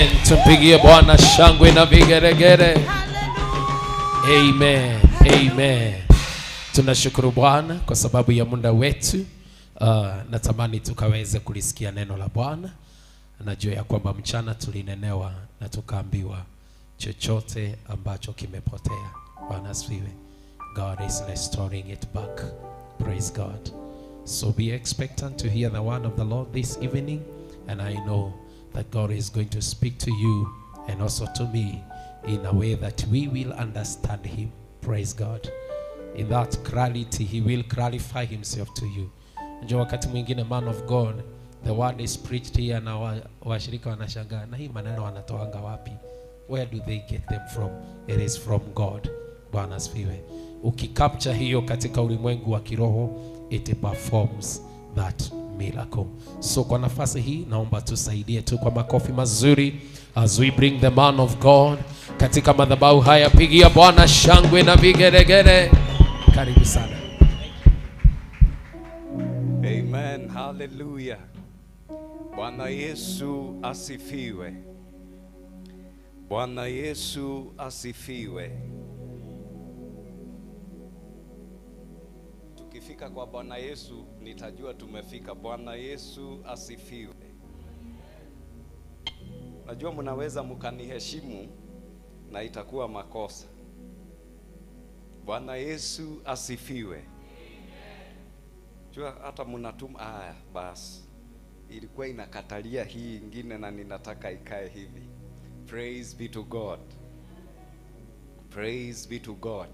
Amen. Tumpigie Bwana shangwe na vigeregere. Amen. Amen. Tunashukuru Bwana kwa sababu ya muda wetu. Natamani tukaweze kulisikia neno la Bwana. Najua ya kwamba mchana tulinenewa na tukaambiwa chochote ambacho kimepotea. Bwana asifiwe. God is restoring it back. Praise God. So be expectant to hear the word of the Lord this evening, and I know that God is going to speak to you and also to me in a way that we will understand him. Praise God. In that clarity, he will clarify himself to you. Njoo wakati mwingine, man of God, the word is preached here na washirika wanashangaa, na hii maneno wanatoanga wapi? Where do they get them from? It is from God. Bwana asifiwe. Ukicapture hiyo katika ulimwengu wa kiroho, it performs that miracle. So kwa nafasi hii naomba tusaidie tu kwa makofi mazuri as we bring the man of God katika madhabahu haya. Pigia Bwana shangwe na vigeregere. Karibu sana. Amen. Hallelujah. Bwana Yesu asifiwe. Bwana Yesu asifiwe. Tukifika kwa Bwana Yesu nitajua tumefika. Bwana Yesu asifiwe. Najua mnaweza mkaniheshimu na itakuwa makosa. Bwana Yesu asifiwe. Jua hata mnatuma haya basi. Ilikuwa inakatalia hii ingine na ninataka ikae hivi. Praise be to God. Praise be to God.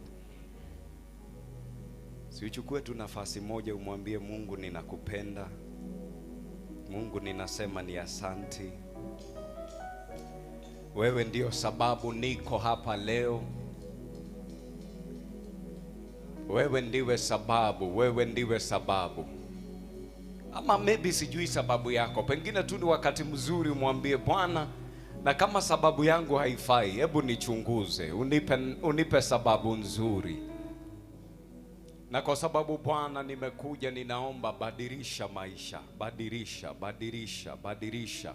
Siuchukue tu nafasi moja umwambie Mungu ninakupenda. Mungu ninasema ni asanti. Wewe ndio sababu niko hapa leo. Wewe ndiwe sababu, wewe ndiwe sababu. Ama maybe sijui sababu yako. Pengine tu ni wakati mzuri umwambie Bwana, na kama sababu yangu haifai, hebu nichunguze, unipe sababu nzuri. Na kwa sababu Bwana nimekuja, ninaomba badilisha maisha, badilisha, badilisha, badilisha.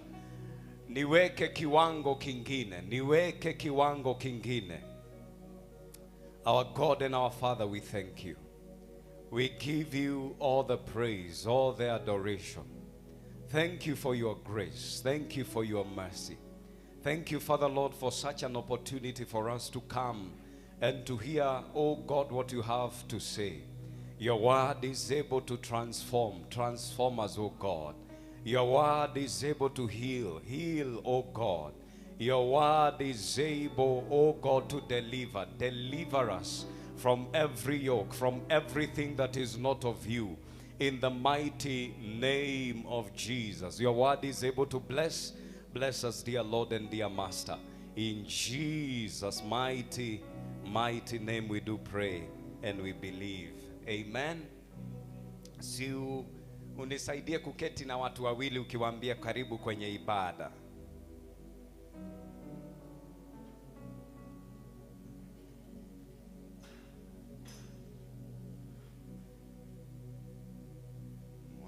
Niweke kiwango kingine, niweke kiwango kingine. Our God and our Father, we thank you. We give you all the praise, all the adoration. Thank you for your grace. Thank you for your mercy. Thank you, Father Lord, for such an opportunity for us to come and to hear, oh God, what you have to say. Your word is able to transform, transform us, oh God. Your word is able to heal, heal, oh God. Your word is able, oh God, to deliver, deliver us from every yoke, from everything that is not of you. In the mighty name of Jesus. Your word is able to bless, bless us, dear Lord and dear Master. In Jesus' mighty, mighty name we do pray and we believe. Amen. Si unisaidie kuketi na watu wawili ukiwaambia karibu kwenye ibada.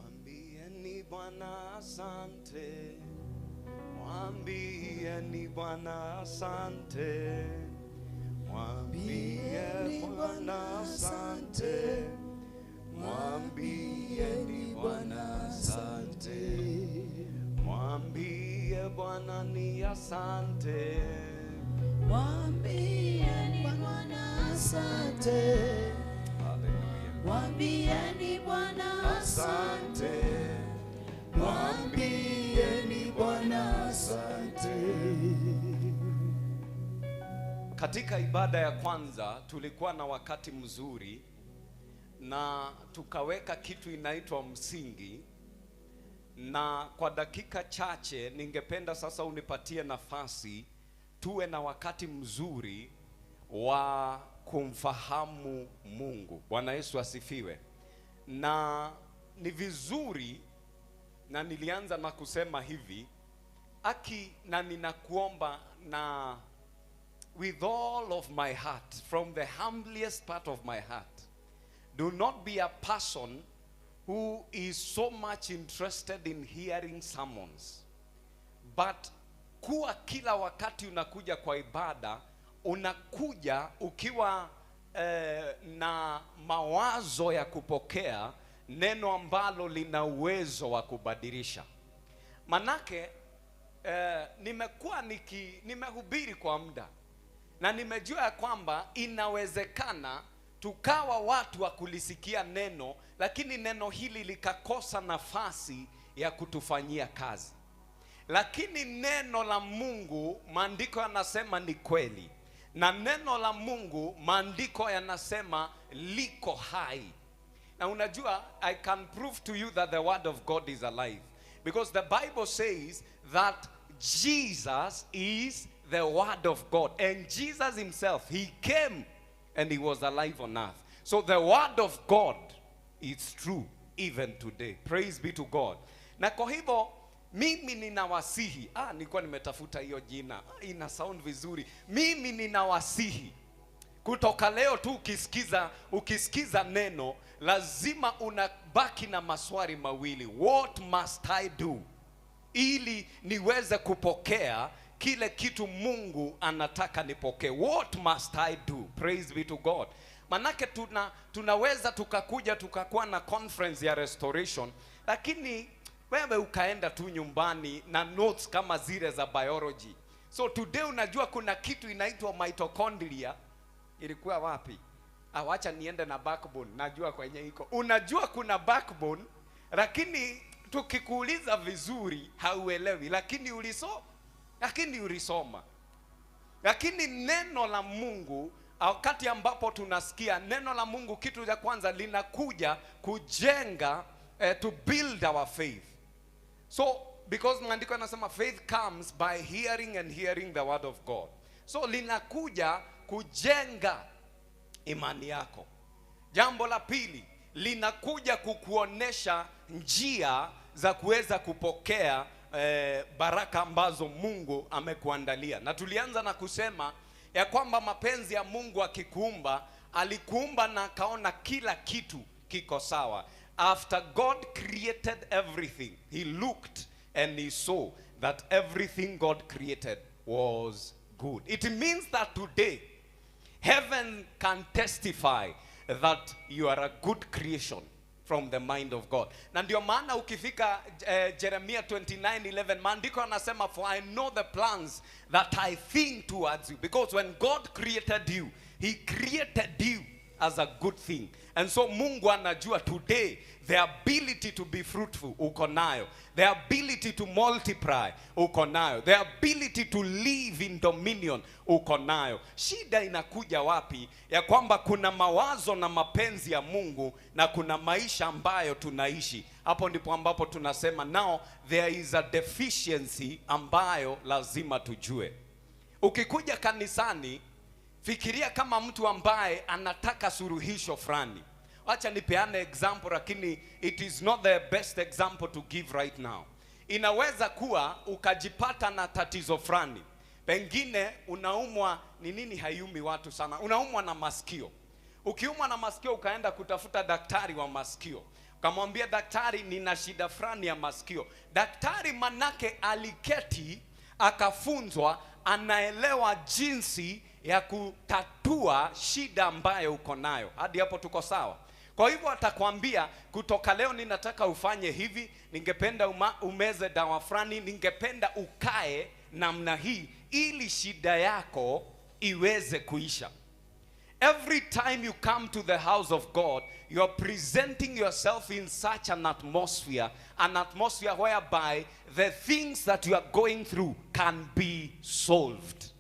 Mwambieni Bwana asante. Mwambieni Bwana asante. Mwambieni Bwana asante. Mwambieni Bwana asante. Mwambie Bwana ni asante. Mwambieni Bwana asante. Hallelujah. Mwambieni Bwana asante. Mwambieni Bwana asante. Katika ibada ya kwanza tulikuwa na wakati mzuri na tukaweka kitu inaitwa msingi, na kwa dakika chache ningependa sasa unipatie nafasi tuwe na wakati mzuri wa kumfahamu Mungu. Bwana Yesu asifiwe. Na ni vizuri, na nilianza na kusema hivi, aki na ninakuomba na with all of my heart, from the humblest part of my heart, do not be a person who is so much interested in hearing sermons, but Kuwa kila wakati unakuja kwa ibada, unakuja ukiwa na mawazo ya kupokea neno ambalo lina uwezo wa kubadilisha. Manake nimekuwa nimehubiri kwa muda na nimejua ya kwamba inawezekana tukawa watu wa kulisikia neno, lakini neno hili likakosa nafasi ya kutufanyia kazi. Lakini neno la Mungu, maandiko yanasema ni kweli, na neno la Mungu maandiko yanasema liko hai. Na unajua, I can prove to you that the word of God is alive, because the Bible says that Jesus is the word of God, and Jesus himself, he came and he was alive on earth. So the word of God is true even today. Praise be to God. Na kwa hivyo mimi ninawasihi, nilikuwa nimetafuta hiyo jina, ina sound vizuri. Mimi ninawasihi kutoka leo tu, ukisikiza neno lazima unabaki na maswali mawili. What must I do ili niweze kupokea kile kitu Mungu anataka nipokee? What must I do? Praise be to God. Manake tunaweza tukakuja tukakuwa na conference ya restoration, lakini wewe ukaenda tu nyumbani na notes kama zile za biology. So today unajua kuna kitu inaitwa mitochondria. Ilikuwa wapi? Wacha niende na backbone, najua kwenye iko. Unajua kuna backbone, lakini tukikuuliza vizuri hauelewi, lakini ulisoma. Lakini neno la Mungu, wakati ambapo tunasikia neno la Mungu, kitu cha kwanza linakuja kujenga, to build our faith. So because maandiko yanasema faith comes by hearing and hearing the word of God. So linakuja kujenga imani yako. Jambo la pili, linakuja kukuonesha njia za kuweza kupokea baraka ambazo Mungu amekuandalia. Na tulianza na kusema ya kwamba mapenzi ya Mungu akikuumba, alikuumba na akaona kila kitu kiko sawa. After God created everything, he looked and he saw that everything God created was good. It means that today heaven can testify that you are a good creation from the mind of God. Na ndio maana ukifika Jeremiah 29:11, maandiko yanasema, for I know the plans that I think towards you. Because when God created you, he created you as a good thing. And so Mungu anajua today the ability to be fruitful uko nayo, the ability to multiply uko nayo, the ability to live in dominion uko nayo. Shida inakuja wapi? Ya kwamba kuna mawazo na mapenzi ya Mungu na kuna maisha ambayo tunaishi. Hapo ndipo ambapo tunasema now there is a deficiency ambayo lazima tujue. Ukikuja kanisani, fikiria kama mtu ambaye anataka suluhisho fulani. Acha nipeane example, lakini it is not the best example to give right now. Inaweza kuwa ukajipata na tatizo fulani. Pengine unaumwa, ni nini hayumi watu sana? Unaumwa na masikio. Ukiumwa na masikio ukaenda kutafuta daktari wa masikio. Ukamwambia daktari, nina shida fulani ya masikio. Daktari manake aliketi akafunzwa, anaelewa jinsi ya kutatua shida ambayo uko nayo. Hadi hapo tuko sawa? Kwa hivyo atakwambia kutoka leo ninataka ufanye hivi, ningependa umeze dawa fulani, ningependa ukae namna hii ili shida yako iweze kuisha. Every time you come to the house of God, you are presenting yourself in such an atmosphere whereby the things that you are going through can be solved.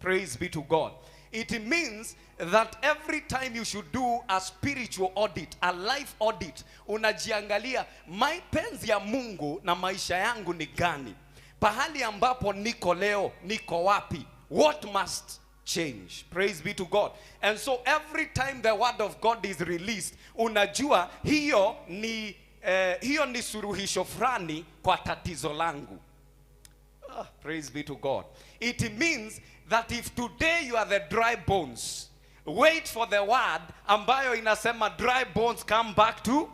Praise be to God. It means that every time you should do a spiritual audit, a life audit, unajiangalia, mapenzi ya Mungu na maisha yangu ni gani? Pahali ambapo niko leo, niko wapi? What must change? Praise be to God. And so every time the word of God is released, unajua hiyo ni suluhisho fulani kwa tatizo langu. Praise be to God. It means that if today you are the dry bones, wait for the word ambayo inasema dry bones come back to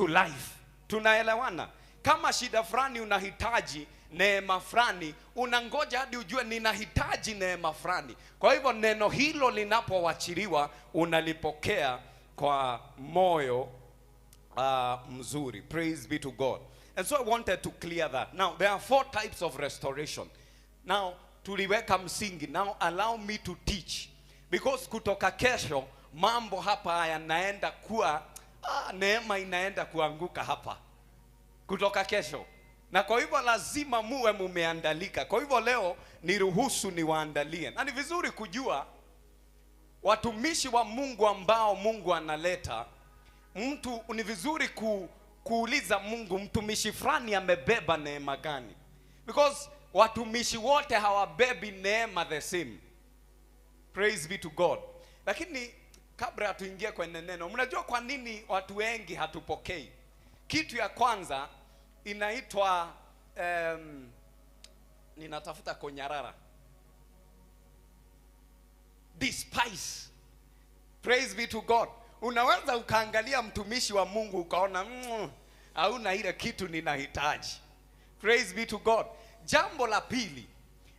life. Tunaelewana? Kama shida fulani unahitaji neema fulani, unangoja hadi ujue ninahitaji neema fulani. Kwa hivyo neno hilo linapowachiliwa unalipokea kwa moyo mzuri. Praise be to God. And so I wanted to clear that. Now, there are four types of restoration. Now, tuliweka msingi. Now, allow me to teach. Because kutoka kesho, mambo hapa yanaenda kuwa, neema inaenda kuanguka hapa. Kutoka kesho. Na kwa hivyo lazima muwe mumeandalika. Kwa hivyo leo, niruhusu niwaandalie. Na ni vizuri kujua, watumishi wa Mungu ambao Mungu analeta, mtu ni vizuri kuuliza Mungu, mtumishi fulani amebeba neema gani? Because watumishi wote hawabebi neema the same. Praise be to God. Lakini kabla hatuingie kwenye neno, mnajua kwa nini watu wengi hatupokei? Kitu ya kwanza inaitwa ninatafuta konyarara. Despise. Praise be to God. Unaweza ukaangalia mtumishi wa Mungu ukaona hauna ile kitu ninahitaji. Praise be to God. Jambo la pili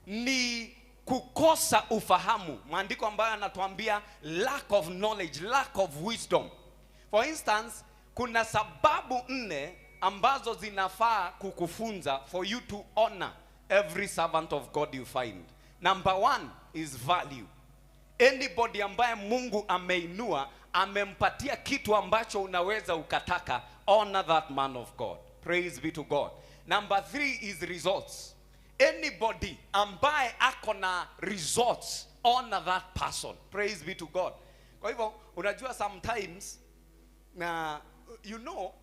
ni kukosa ufahamu. Maandiko ambayo yanatuambia lack of knowledge, lack of wisdom. For instance, kuna sababu 4 ambazo zinafaa kukufunza for you to honor every servant of God you find. Number 1 is value. Anybody ambaye Mungu ameinua, amempatia kitu ambacho unaweza ukataka, honor that man of God. Praise be to God. Number 3 is results. Anybody ambaye ako na results, honor that person. Praise be to God. Kwa hivyo, unajua sometimes, na you know,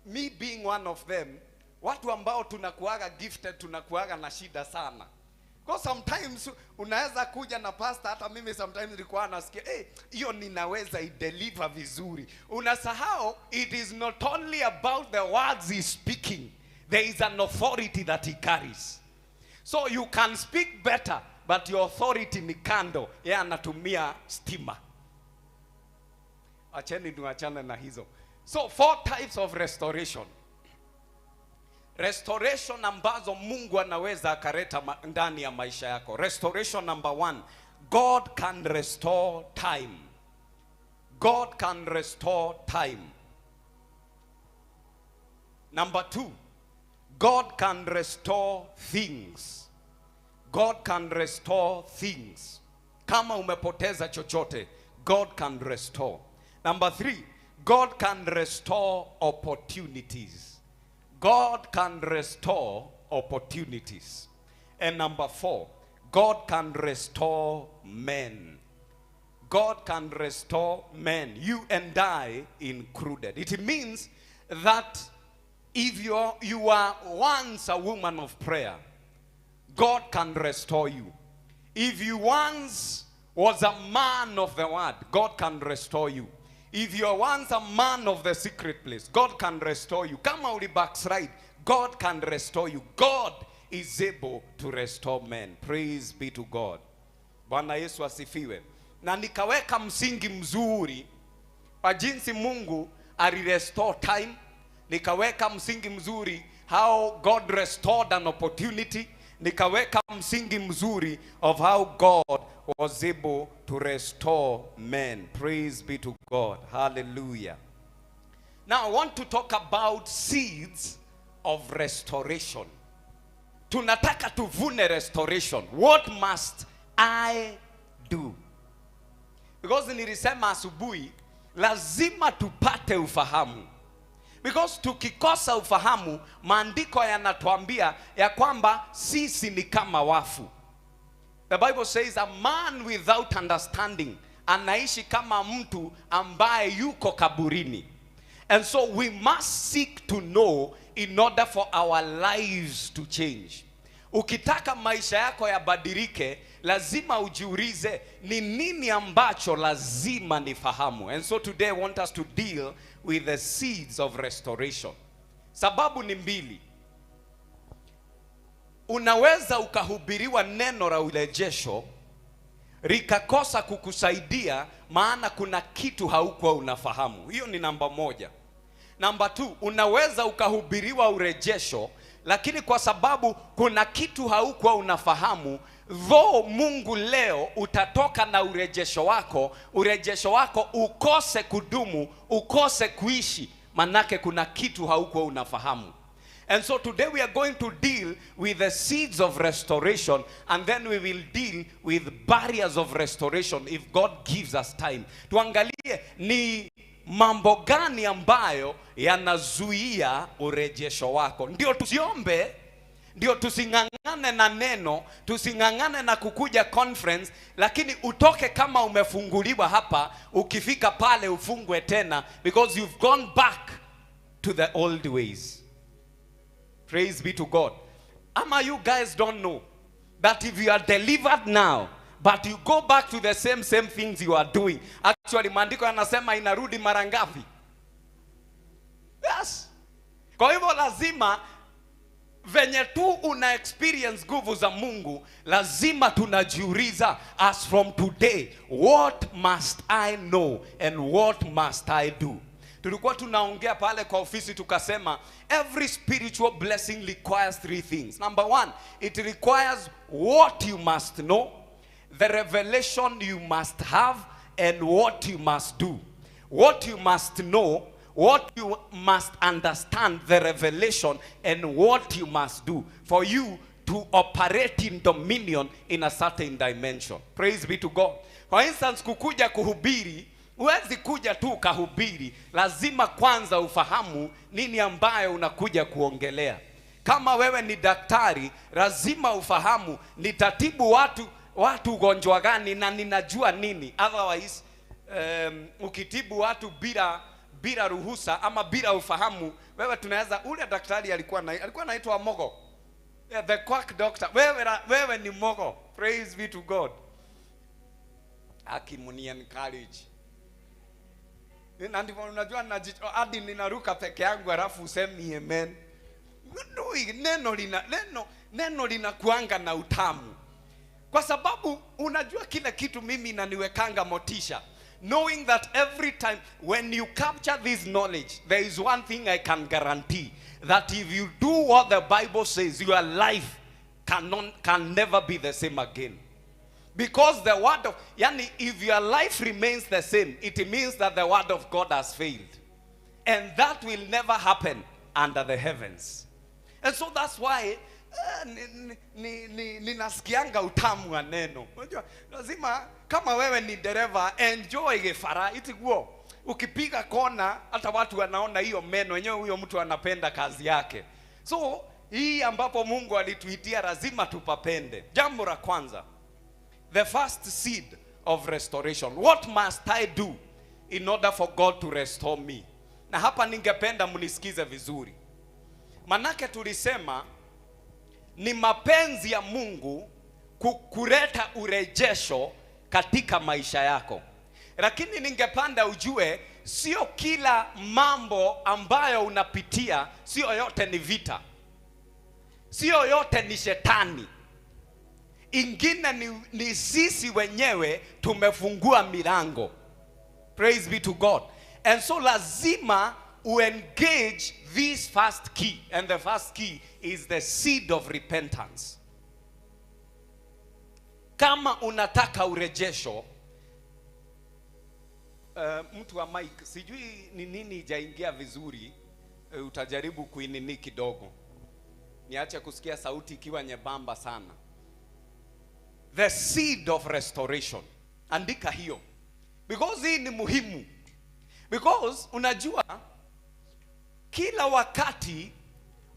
me being one of them, watu ambao tunakuaga gifted, tunakuaga na shida sana. Kwa sometimes unaweza kuja na pastor, hata mimi sometimes nilikuwa nasikia, hiyo ninaweza i-deliver vizuri. Unasahau it is not only about the words he's speaking. There is an authority that he carries. So you can speak better, but your authority ni kando. Yeye anatumia stima. Acheni tuachane na hizo. So 4 types of restoration. Restoration ambazo Mungu anaweza akaleta ndani ya maisha yako. Restoration number 1, God can restore time. God can restore time. Number 2, God can restore things. God can restore things. Kama umepoteza chochote, God can restore. Number 3, God can restore opportunities. God can restore opportunities. And number 4, God can restore men. God can restore men, you and I included. It means that if you are once a woman of prayer, God can restore you. If you once was a man of the word, God can restore you. If you are once a man of the secret place, God can restore you. Kama uli backslide, God can restore you. God is able to restore men. Praise be to God. Bwana Yesu asifiwe. Na nikaweka msingi mzuri wa jinsi Mungu alirestore time. Nikaweka msingi mzuri how God restored an opportunity. Nikaweka msingi mzuri of how God was able to restore men. Praise be to God. Hallelujah. Now I want to talk about seeds of restoration. Tunataka tuvune restoration. What must I do? Because nilisema asubuhi, lazima tupate ufahamu. Because tukikosa ufahamu, maandiko yanatuambia ya kwamba sisi ni kama wafu. The Bible says a man without understanding anaishi kama mtu ambaye yuko kaburini. And so we must seek to know in order for our lives to change. Ukitaka maisha yako yabadilike, lazima ujiulize ni nini ambacho lazima nifahamu. And so today I want us to deal with the seeds of restoration. Sababu ni mbili. Unaweza ukahubiriwa neno la urejesho likakosa kukusaidia, maana kuna kitu haukuwa unafahamu. Hiyo ni namba moja. Namba 2, unaweza ukahubiriwa urejesho Lakini kwa sababu kuna kitu haukuwa unafahamu, though Mungu leo utatoka na urejesho wako, urejesho wako ukose kudumu, ukose kuishi, manake kuna kitu haukuwa unafahamu. And so today we are going to deal with the seeds of restoration, and then we will deal with barriers of restoration if God gives us time. Tuangalie ni mambo gani ambayo yanazuia urejesho wako. Ndio tusiombe, ndio tusing'ang'ane na neno, tusing'ang'ane na kukuja conference, lakini utoke kama umefunguliwa hapa, ukifika pale ufungwe tena because you've gone back to the old ways. Praise be to God. Ama you guys don't know that if you are delivered now, but you go back to the same things you are doing. Actually, maandiko yanasema inarudi mara ngapi? Yes. Kwa hivyo lazima venye tu una experience nguvu za Mungu, lazima tunajiuliza, as from today, what must I know and what must I do? Tulikuwa tunaongea pale kwa ofisi tukasema every spiritual blessing requires three things. Number one, it requires what you must know, the revelation you must have, and what you must do. What you must know, what you must understand, the revelation, and what you must do for you to operate in dominion in a certain dimension. Praise be to God. For instance, kukuja kuhubiri, huwezi kuja tu ukahubiri, lazima kwanza ufahamu nini ambayo unakuja kuongelea. Kama wewe ni daktari, lazima ufahamu nitatibu watu ugonjwa gani na ninajua nini. Otherwise, ukitibu watu bila ruhusa ama bila ufahamu, wewe tunaweza, ule daktari alikuwa anaitwa Mogo. Yeah, the quack doctor. Wewe ni Mogo. Praise be to God. Akimunia encourage. Na ndivyo unajua hadi ninaruka peke yangu halafu usemi amen. Ndui, neno linakuanga na utamu. Kwa sababu unajua kile kitu mimi inaniwekanga motisha. Knowing that every time when you capture this knowledge, there is one thing I can guarantee, that if you do what the Bible says, your life can never be the same again. Because the word of, yani, if your life remains the same, it means that the word of God has failed. And that will never happen under the heavens. And so that's why ninasikianga utamu wa neno. Unajua, lazima kama wewe ni dereva, enjoy gefara, itiguo. Ukipiga kona, hata watu wanaona hiyo meno, wenyewe huyo mtu anapenda kazi yake. So, hii ambapo Mungu alituitia lazima tupapende. Jambo la kwanza, the first seed of restoration. What must I do in order for God to restore me? Na hapa ningependa mnisikize vizuri. Manake tulisema ni mapenzi ya Mungu kuleta urejesho katika maisha yako. Lakini ningependa ujue sio kila mambo ambayo unapitia, sio yote ni vita. Sio yote ni shetani. Ingine ni sisi wenyewe tumefungua milango. Praise be to God. And so lazima uengage this first key. And the first key is the seed of repentance. Kama unataka urejesho, mtu wa mic, sijui ni nini ijaingia vizuri, utajaribu kuinini kidogo. Niache kusikia sauti ikiwa nyembamba sana. The seed of restoration. Andika hiyo. Because hii ni muhimu. Because unajua kila wakati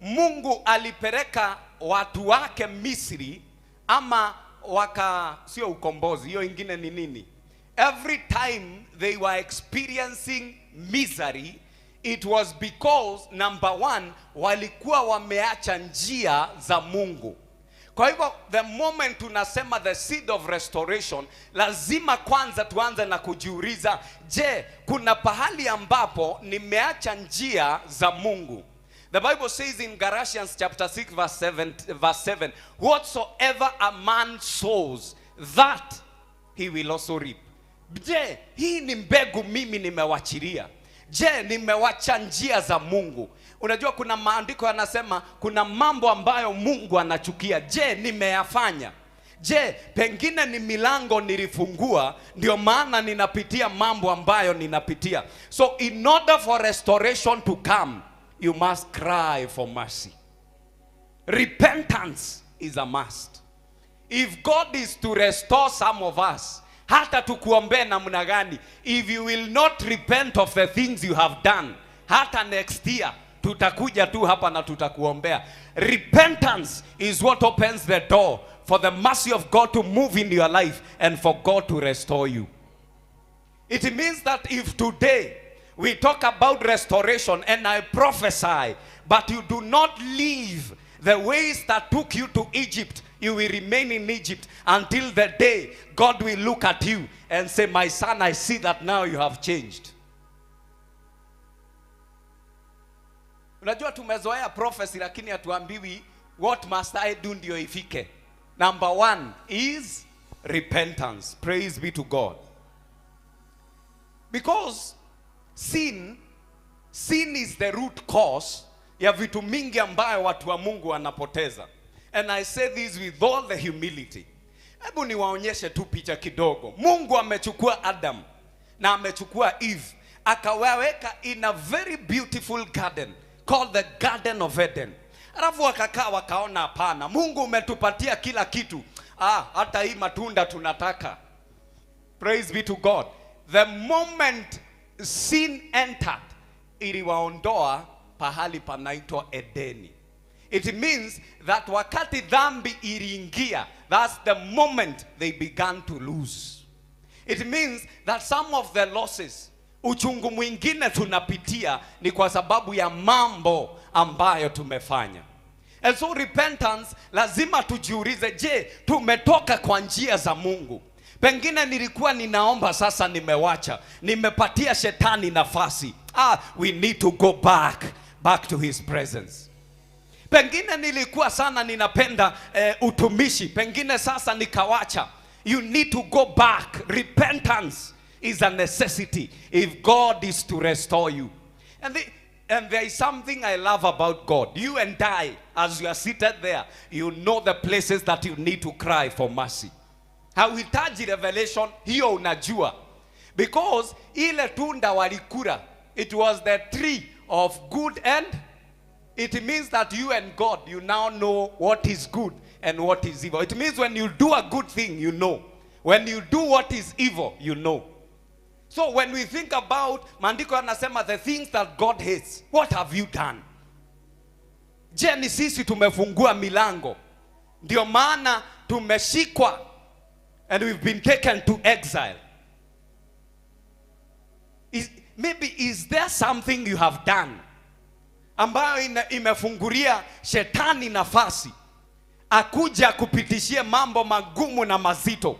Mungu alipeleka watu wake Misri ama waka, sio ukombozi, hiyo ingine ni nini? Every time they were experiencing misery, it was because number one, walikuwa wameacha njia za Mungu. Kwa hivyo the moment tunasema the seed of restoration, lazima kwanza tuanze na kujiuliza, je, kuna pahali ambapo nimeacha njia za Mungu? The Bible says in Galatians chapter 6 verse 7, whatsoever a man sows, that he will also reap. Je, hii ni mbegu mimi nimewachilia? Je, nimewacha njia za Mungu? Unajua kuna maandiko yanasema kuna mambo ambayo Mungu anachukia. Je, nimeyafanya? Je, pengine ni milango nilifungua, ndio maana ninapitia mambo ambayo ninapitia. So in order for restoration to come, you must cry for mercy. Repentance is a must. If God is to restore some of us, hata tukuombee namna gani, if you will not repent of the things you have done, hata next year tutakuja tu hapa na tutakuombea. Repentance is what opens the door for the mercy of God to move in your life and for God to restore you. It means that if today we talk about restoration and I prophesy, but you do not leave the ways that took you to Egypt, you will remain in Egypt until the day God will look at you and say, my son, I see that now you have changed. Unajua tumezoea prophecy lakini hatuambiwi what must I do ndio ifike. Number one is repentance. Praise be to God. Because sin is the root cause ya vitu mingi ambayo watu wa Mungu wanapoteza. And I say this with all the humility. Hebu niwaonyeshe tu picha kidogo. Mungu amechukua Adam na amechukua Eve, akawaweka in a very beautiful garden called the Garden of Eden. Alafu wakakaa wakaona, hapana, Mungu umetupatia kila kitu. Hata hii matunda tunataka. Praise be to God. The moment sin entered, iliwaondoa pahali panaitwa Edeni. It means that wakati dhambi iliingia, that's the moment they began to lose. It means that some of the losses, uchungu mwingine tunapitia ni kwa sababu ya mambo ambayo tumefanya. And so repentance, lazima tujiulize, je, tumetoka kwa njia za Mungu? Pengine nilikuwa ninaomba, sasa nimewacha. Nimepatia shetani nafasi. We need to go back to his presence. Pengine nilikuwa sana ninapenda utumishi, pengine sasa nikawacha. You need to go back. Repentance is a necessity if God is to restore you. And there is something I love about God. You and I, as you are seated there, you know the places that you need to cry for mercy. Hauhitaji revelation, hiyo unajua. Because ile tunda walikula, it was the tree of good and it means that you and God, you now know what is good and what is evil. It means when you do a good thing, you know. When you do what is evil, you know. So when we think about, maandiko yanasema the things that God hates, what have you done? Je, ni sisi tumefungua milango? Ndio maana tumeshikwa and we've been taken to exile. Maybe is there something you have done ambayo imefungulia shetani nafasi akuja kupitishia mambo magumu na mazito?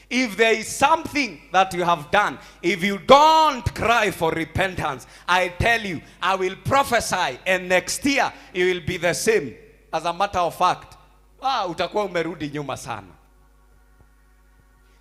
If there is something that you have done, if you don't cry for repentance, I tell you, I will prophesy and next year it will be the same. As a matter of fact, utakuwa umerudi nyuma sana.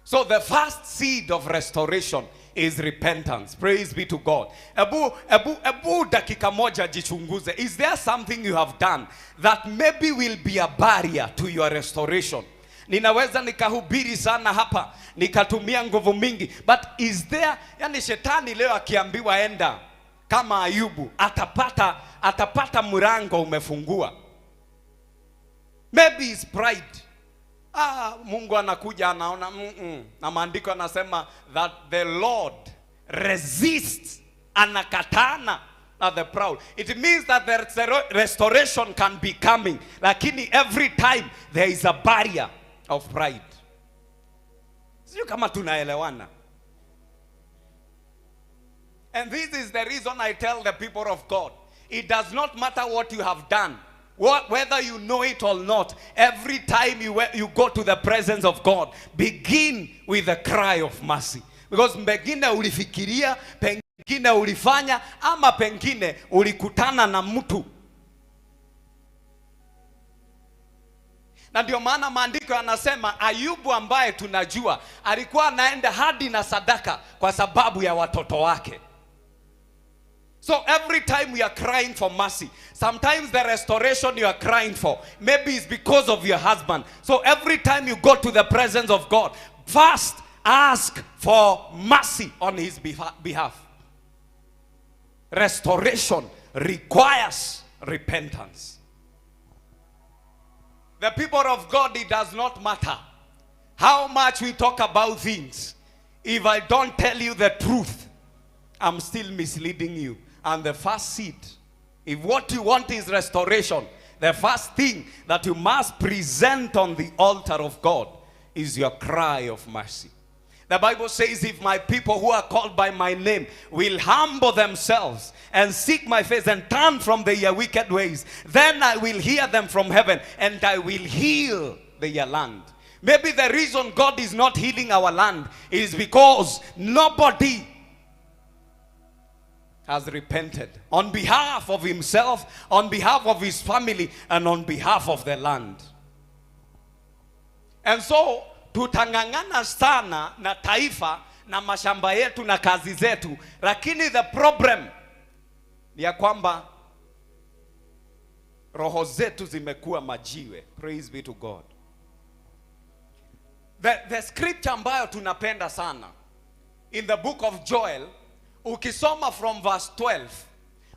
So the first seed of restoration is repentance. Praise be to God. Ebu dakika moja jichunguze. Is there something you have done that maybe will be a barrier to your restoration? Ninaweza nikahubiri sana hapa, nikatumia nguvu mingi, but is there, yani shetani leo akiambiwa enda kama Ayubu, atapata mlango umefungua. Maybe it's pride. Mungu anakuja anaona Na maandiko anasema that the Lord resists, anakatana na the proud. It means that the restoration can be coming, lakini every time there is a barrier of pride. Sio kama tunaelewana. And this is the reason I tell the people of God, it does not matter what you have done, whether you know it or not. Every time you go to the presence of God, begin with a cry of mercy. Because pengine ulifikiria, pengine ulifanya, ama pengine ulikutana na mtu. Na ndio maana maandiko yanasema Ayubu ambaye tunajua alikuwa anaenda hadi na sadaka kwa sababu ya watoto wake. So every time we are crying for mercy, sometimes the restoration you are crying for, maybe it's because of your husband. So every time you go to the presence of God, first ask for mercy on his behalf. Restoration requires repentance. The people of God, it does not matter how much we talk about things. If I don't tell you the truth, I'm still misleading you. And the first seed, if what you want is restoration, the first thing that you must present on the altar of God is your cry of mercy. The Bible says, if my people who are called by my name will humble themselves and seek my face and turn from their wicked ways, then I will hear them from heaven and I will heal their land. Maybe the reason God is not healing our land is because nobody has repented on behalf of himself, on behalf of his family, and on behalf of the land. And so tutang'ang'ana sana na taifa na mashamba yetu na kazi zetu, lakini the problem ni ya kwamba roho zetu zimekuwa majiwe. Praise be to God. The scripture ambayo tunapenda sana in the book of Joel, ukisoma from verse 12,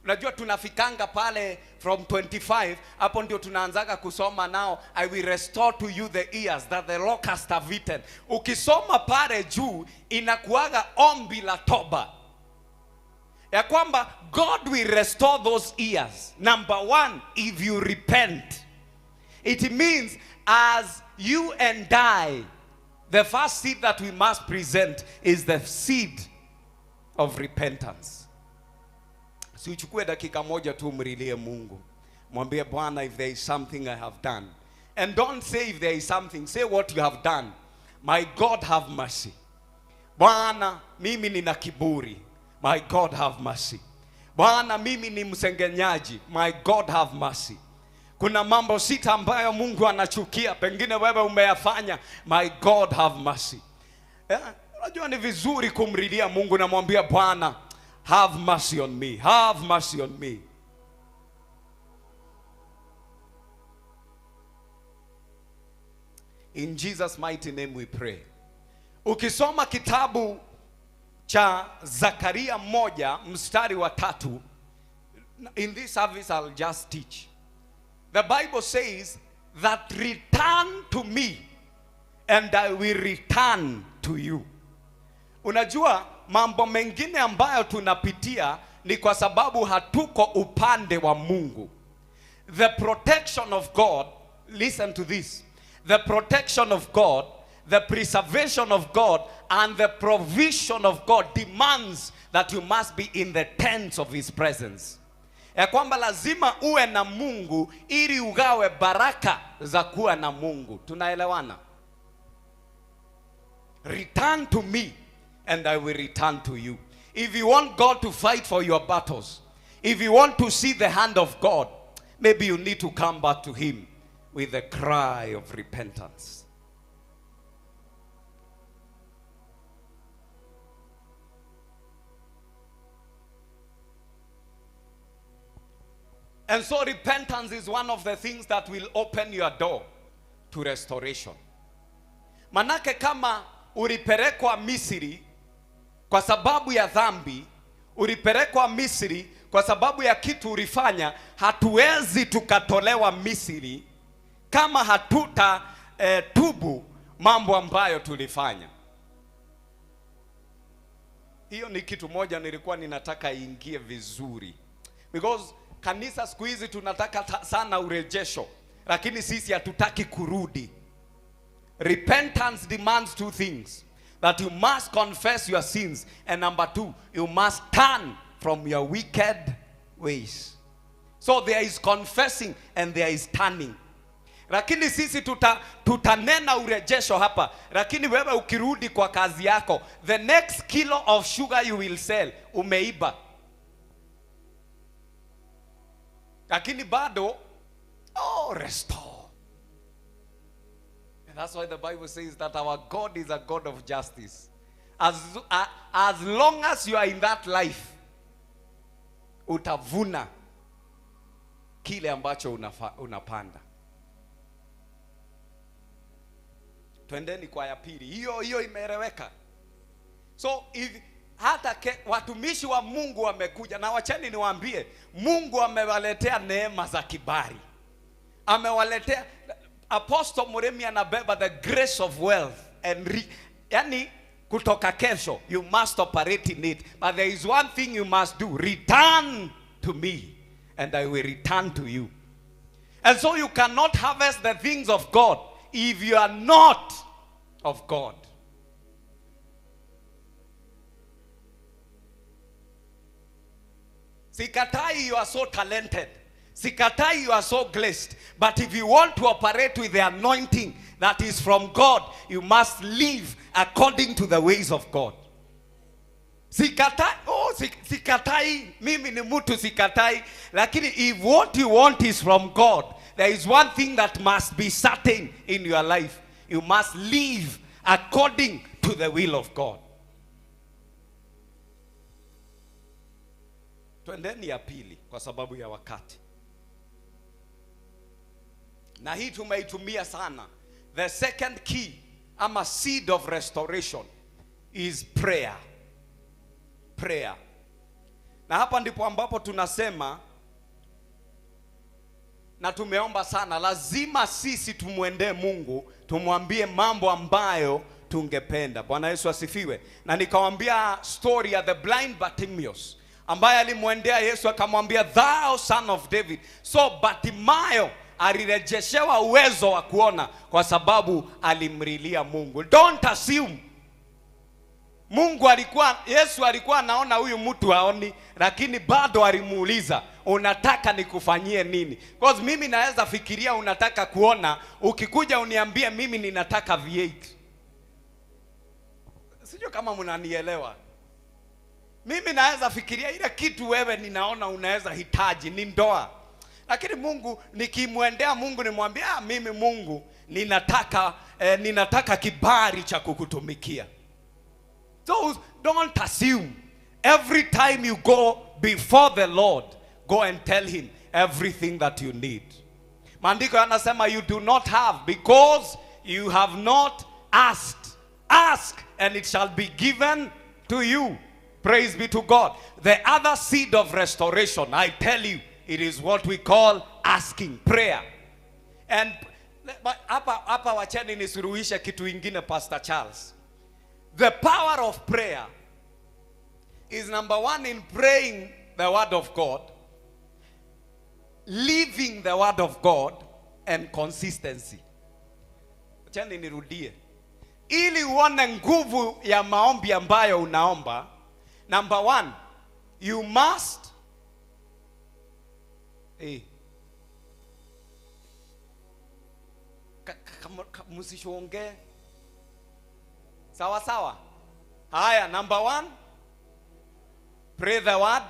unajua tunafikanga pale from 25, hapo ndio tunaanzaga kusoma now, I will restore to you the ears that the locusts have eaten. Ukisoma pale juu inakuaga ombi la toba, ya kwamba God will restore those ears. Number one, if you repent. It means as you and I, the first seed that we must present is the seed of repentance. Si uchukue dakika moja tu umrilie Mungu. Mwambie Bwana, if there is something I have done. And don't say if there is something, say what you have done. My God, have mercy. Bwana, mimi nina kiburi. My God, have mercy. Bwana, mimi ni msengenyaji. My God, have mercy. Kuna mambo sita ambayo Mungu anachukia, pengine wewe umeyafanya. My God, have mercy. Unajua ni vizuri kumrilia Mungu na mwambia Bwana, have mercy on me. Have mercy on me. In Jesus' mighty name we pray. Ukisoma kitabu cha Zakaria 1 mstari wa 3, in this service I'll just teach. The Bible says that return to me and I will return to you. Unajua mambo mengine ambayo tunapitia ni kwa sababu hatuko upande wa Mungu. The protection of God, listen to this. The protection of God, the preservation of God, and the provision of God demands that you must be in the tents of his presence. Ya kwamba lazima uwe na Mungu ili ugawe baraka za kuwa na Mungu. Tunaelewana? Return to me and I will return to you. If you want God to fight for your battles, if you want to see the hand of God, maybe you need to come back to him with a cry of repentance. And so repentance is one of the things that will open your door to restoration. Manake kama ulipelekwa Misri kwa sababu ya dhambi, ulipelekwa Misri kwa sababu ya kitu ulifanya, hatuwezi tukatolewa Misri kama hatuta tubu mambo ambayo tulifanya. Hiyo ni kitu moja nilikuwa ninataka ingie vizuri. Because kanisa siku hizi tunataka sana urejesho, lakini sisi hatutaki kurudi. Repentance demands two things: that you must confess your sins, and number two, you must turn from your wicked ways. So there is confessing and there is turning. Lakini sisi tutanena urejesho hapa, lakini wewe ukirudi kwa kazi yako, the next kilo of sugar you will sell, umeiba. Lakini bado, oh, restore. And that's why the Bible says that our God is a God of justice. As long as you are in that life, Utavuna kile ambacho unapanda. Twendeni kwa ya pili. Hiyo imeeleweka. So if hata watumishi wa Mungu wamekuja, na wacheni niwaambie, Mungu amewaletea neema za kibali. Amewaletea Apostle Muremi anabeba the grace of wealth and yani kutoka kesho you must operate in it. But there is one thing you must do: return to me and I will return to you. And so you cannot harvest the things of God if you are not of God. Sikatai you are so talented. Sikatai you are so blessed. But if you want to operate with the anointing that is from God, you must live according to the ways of God. Sikatai, oh, sikatai, mimi ni mtu sikatai. Lakini if what you want is from God, there is one thing that must be certain in your life. You must live according to the will of God. Twendeni ya pili kwa sababu ya wakati. Na hii tumeitumia sana. The second key ama seed of restoration is prayer. Prayer. Na hapa ndipo ambapo tunasema na tumeomba sana, lazima sisi tumuendee Mungu, tumwambie mambo ambayo tungependa. Bwana Yesu asifiwe. Na nikawaambia story ya the blind Bartimaeus ambaye alimwendea Yesu akamwambia, thou son of David. So Bartimayo alirejeshewa uwezo wa kuona kwa sababu alimrilia Mungu. Don't assume. Mungu alikuwa, Yesu alikuwa anaona huyu mtu haoni, lakini bado alimuuliza, unataka nikufanyie nini? Because mimi naweza fikiria unataka kuona, ukikuja uniambie mimi ninataka V8. Sijui kama mnanielewa. Mimi naweza fikiria ile kitu wewe ninaona unaweza hitaji ni ndoa. Lakini Mungu nikimwendea Mungu nimwambie, mimi Mungu ninataka kibali cha kukutumikia. So don't assume. Every time you go before the Lord, go and tell him everything that you need. Maandiko yanasema you do not have because you have not asked. Ask and it shall be given to you. Praise be to God. The other seed of restoration, I tell you, it is what we call asking, prayer. And hapa wacheni nisuruhishe kitu ingine, Pastor Charles. The power of prayer is number one in praying the word of God, living the word of God, and consistency. Wacheni nirudie. Ili uone nguvu ya maombi ambayo unaomba, number one, you must msishoongee. Sawa sawa. Haya, number one, pray the word.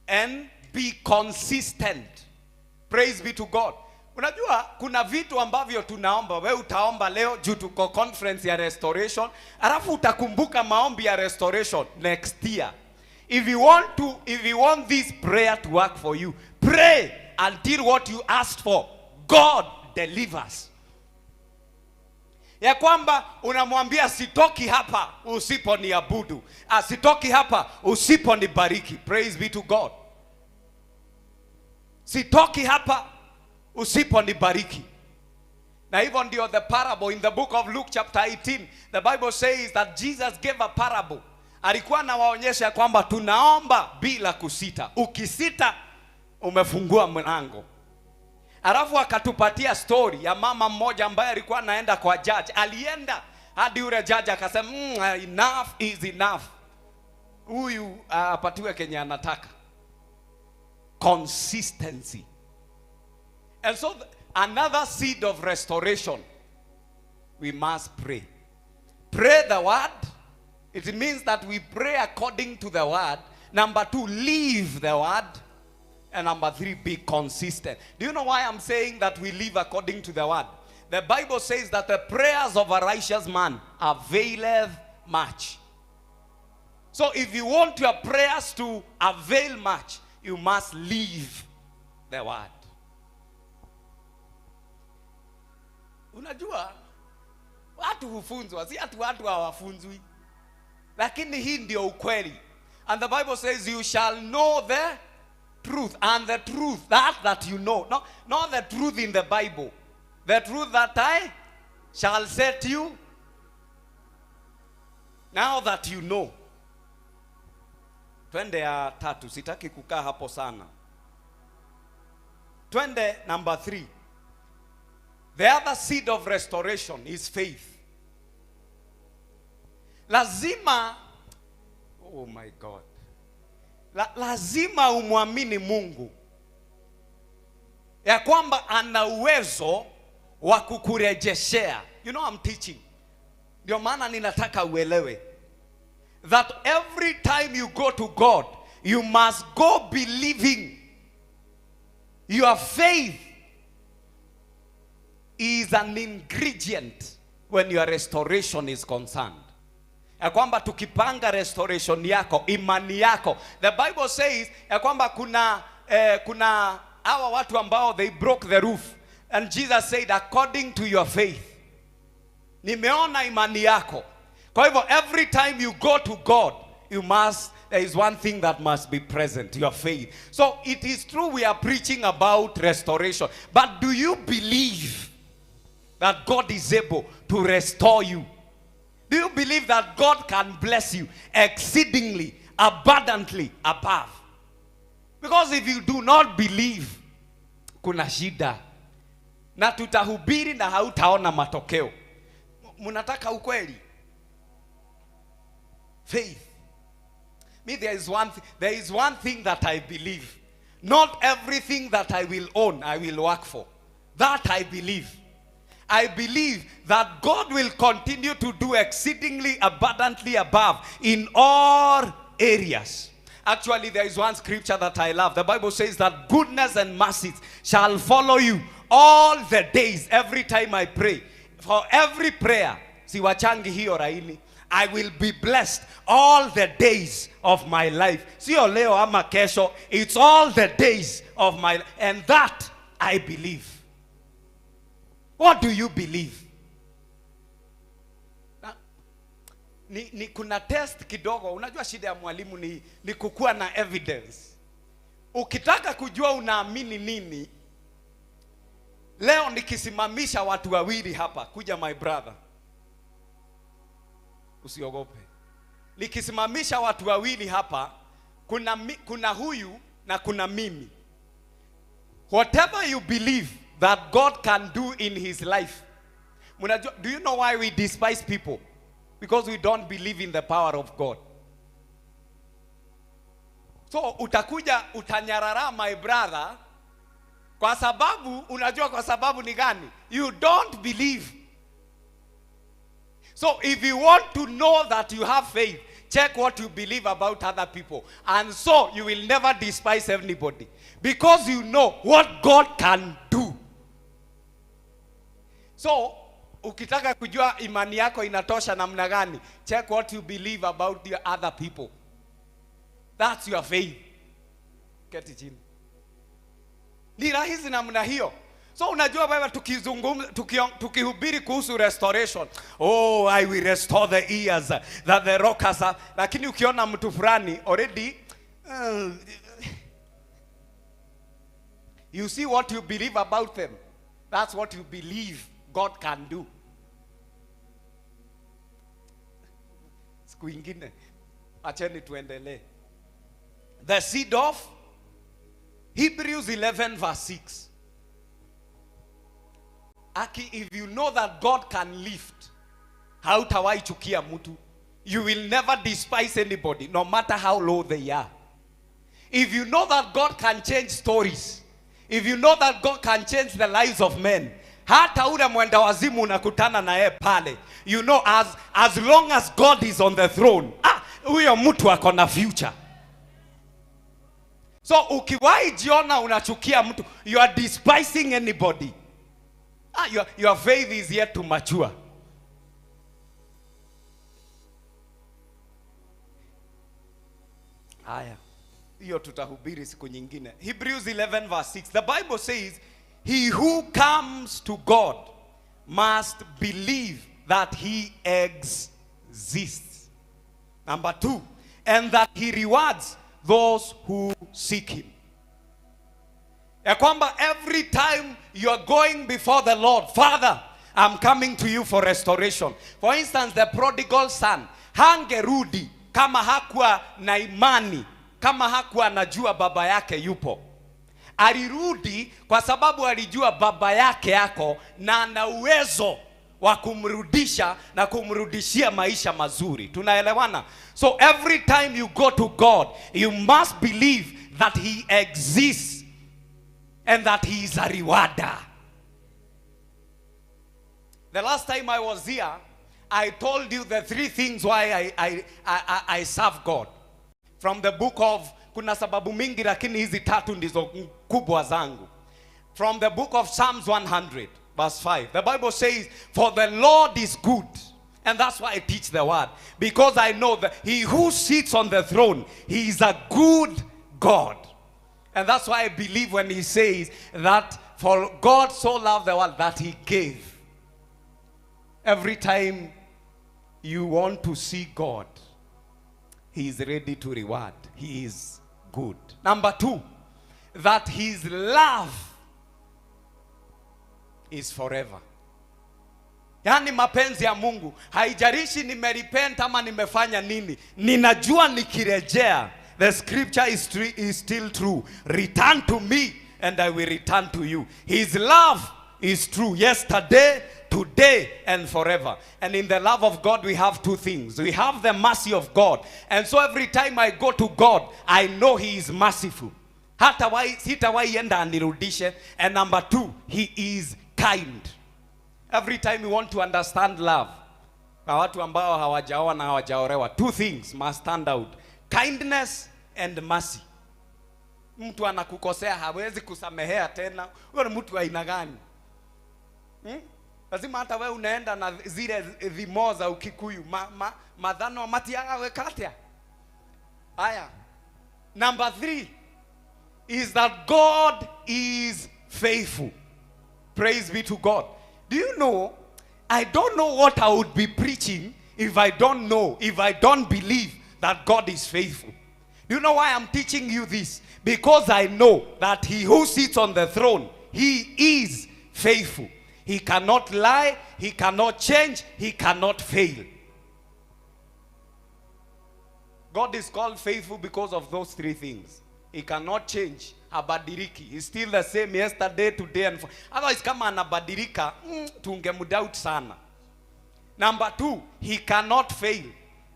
And be consistent. Praise be to God. Unajua kuna vitu ambavyo tunaomba. Wewe utaomba leo juu tuko conference ya restoration, alafu utakumbuka maombi ya restoration next year. If you want this prayer to work for you, pray until what you asked for, God delivers. Ya kwamba unamwambia sitoki hapa usiponiabudu, sitoki hapa usiponibariki. Praise be to God. Sitoki hapa usiponibariki. Na hivyo ndio the parable in the book of Luke chapter 18. The Bible says that Jesus gave a parable. Alikuwa anawaonyesha kwamba tunaomba bila kusita. Ukisita umefungua mlango. Alafu akatupatia story ya mama mmoja ambaye alikuwa anaenda kwa judge. Alienda hadi yule judge akasema, enough is enough. Huyu apatiwe kenye anataka. Consistency. And so another seed of restoration, we must pray. Pray the word. It means that we pray according to the word. Number two, live the word. And number three, be consistent. Do you know why I'm saying that we live according to the word? The Bible says that the prayers of a righteous man availeth much. So if you want your prayers to avail much, you must leave the word. Unajua watu hufunzwa, si ati watu hawafunzwi, lakini hii ndio ukweli. And the Bible says you shall know the truth, and the truth that you know, no, not the truth in the Bible, the truth that I shall set you now that you know. Twende ya tatu, sitaki kukaa hapo sana. Twende number 3. The other seed of restoration is faith. Lazima, oh my God, lazima umwamini Mungu ya kwamba ana uwezo wa kukurejeshea. You know I'm teaching. Ndio maana ninataka uelewe that every time you go to God, you must go believing. Your faith is an ingredient when your restoration is concerned. Ya kwamba tukipanga restoration yako, imani yako. The Bible says ya kwamba kuna hawa watu ambao they broke the roof, and Jesus said according to your faith. Nimeona imani yako. Kwa hivyo every time you go to God, you must, there is one thing that must be present, your faith. So it is true we are preaching about restoration, but do you believe that God is able to restore you? Do you believe that God can bless you exceedingly, abundantly above? Because if you do not believe, kuna shida. Na tutahubiri na hautaona matokeo. Mnataka ukweli? Faith. Me, there is one thing that I believe. Not everything that I will own, I will work for. That I believe. I believe that God will continue to do exceedingly abundantly above in all areas. Actually, there is one scripture that I love. The Bible says that goodness and mercy shall follow you all the days. Every time I pray, for every prayer, siwachangi hiyo raini, I will be blessed all the days of my life. Sio leo ama kesho, it's all the days of my life. And that I believe. What do you believe? Ni kuna test kidogo. Unajua shida ya mwalimu ni kukua na evidence. Ukitaka kujua unaamini nini, leo nikisimamisha watu wawili hapa, kuja my brother, usiogope. Nikisimamisha watu wawili hapa, kuna huyu na kuna mimi. Whatever you believe that God can do in his life. Do you know why we despise people? Because we don't believe in the power of God. So utakuja utanyarara my brother, kwa sababu unajua kwa sababu ni gani? You don't believe. So if you want to know that you have faith, check what you believe about other people. And so you will never despise anybody, because you know what God can do. So ukitaka kujua imani yako inatosha namna gani, check what you believe about the other people. That's your faith. Keti chini. Ni rahisi namna hiyo. So unajua baba, tukizungumza tukihubiri kuhusu restoration, oh I will restore the ears that the rock has. Lakini ukiona mtu fulani already, you see what you believe about them. That's what you believe God can do. Siku ingine acheni tuendelee. The seed of Hebrews 11 verse 6. Aki, if you know that God can lift, hautawahi chukia mtu. You will never despise anybody, no matter how low they are. If you know that God can change stories, if you know that God can change the lives of men, hata ule mwenda wazimu unakutana na yeye pale, you know, as long as God is on the throne, huyo mtu ako na future. So ukiwahi jiona unachukia mtu, you are despising anybody. Your faith is yet to mature. Haya, hiyo tutahubiri siku nyingine. Hebrews 11 verse 6. The Bible says, he who comes to God must believe that he exists. Number 2, and that he rewards those who seek him. Ya kwamba every time you are going before the Lord, Father, I'm coming to you for restoration. For instance, the prodigal son hangerudi kama hakuwa na imani, kama hakuwa anajua baba yake yupo. Alirudi kwa sababu alijua baba yake yako na ana uwezo wa kumrudisha na kumrudishia maisha mazuri. Tunaelewana? So every time you go to God, you must believe that he exists and that he is a rewarder. The last time I was here, I told you the 3 things why I serve God. From the book of, kuna sababu mingi lakini hizi tatu ndizo kubwa zangu. From the book of Psalms 100 verse 5. The Bible says, for the Lord is good. And that's why I teach the word. Because I know that he who sits on the throne, he is a good God. And that's why I believe when he says that for God so loved the world that he gave. Every time you want to see God, he is ready to reward. He is good. Number 2, that his love is forever. Yaani mapenzi ya Mungu, haijalishi nimerepent ama nimefanya nini, ninajua nikirejea, the scripture is still true. Return to me and I will return to you. His love is true yesterday, today, and forever. And in the love of God, we have 2 things. We have the mercy of God. And so every time I go to God, I know he is merciful. Sitawahi enda anirudishe. And number 2, he is kind. Every time you want to understand love, kwa watu ambao hawajaoa na hawajaolewa, 2 things must stand out: kindness and mercy. Mtu anakukosea hawezi kusamehea tena. Huyo ni mtu aina gani? Lazima hata wewe unaenda na zile dhimo za Ukikuyu, madhano matiaga wekatia. Haya. Number 3 is that God is faithful. Praise be to God. Do you know, I don't know what I would be preaching if I don't know, if I don't believe that God is faithful. Do you know why I'm teaching you this? Because I know that he who sits on the throne, he is faithful. He cannot lie, he cannot change, he cannot fail. God is called faithful because of those 3 things. He cannot change. Habadiliki. He's still the same yesterday, today, and forever. Otherwise, kama anabadilika, tungemdoubt sana. Number 2, he cannot fail.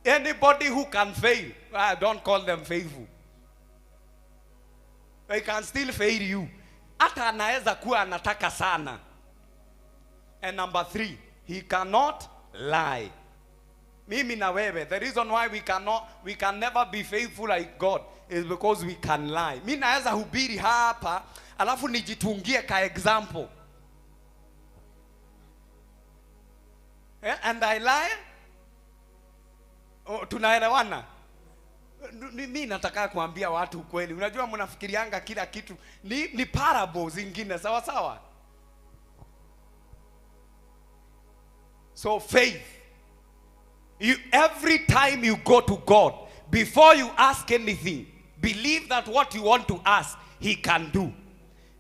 Anybody who can fail, I don't call them faithful. They can still fail you. Hata anaweza kuwa anataka sana. And number 3, he cannot lie. Mimi na wewe, the reason why we can never be faithful like God is because we can lie. Mimi naweza hubiri hapa, alafu nijitungie ka example. And I lie? Oh, tunaelewana? Mimi nataka kuambia watu ukweli. Unajua mnafikirianga kila kitu ni parables zingine, sawa sawa? So faith. Every time you go to God, before you ask anything, believe that what you want to ask, he can do.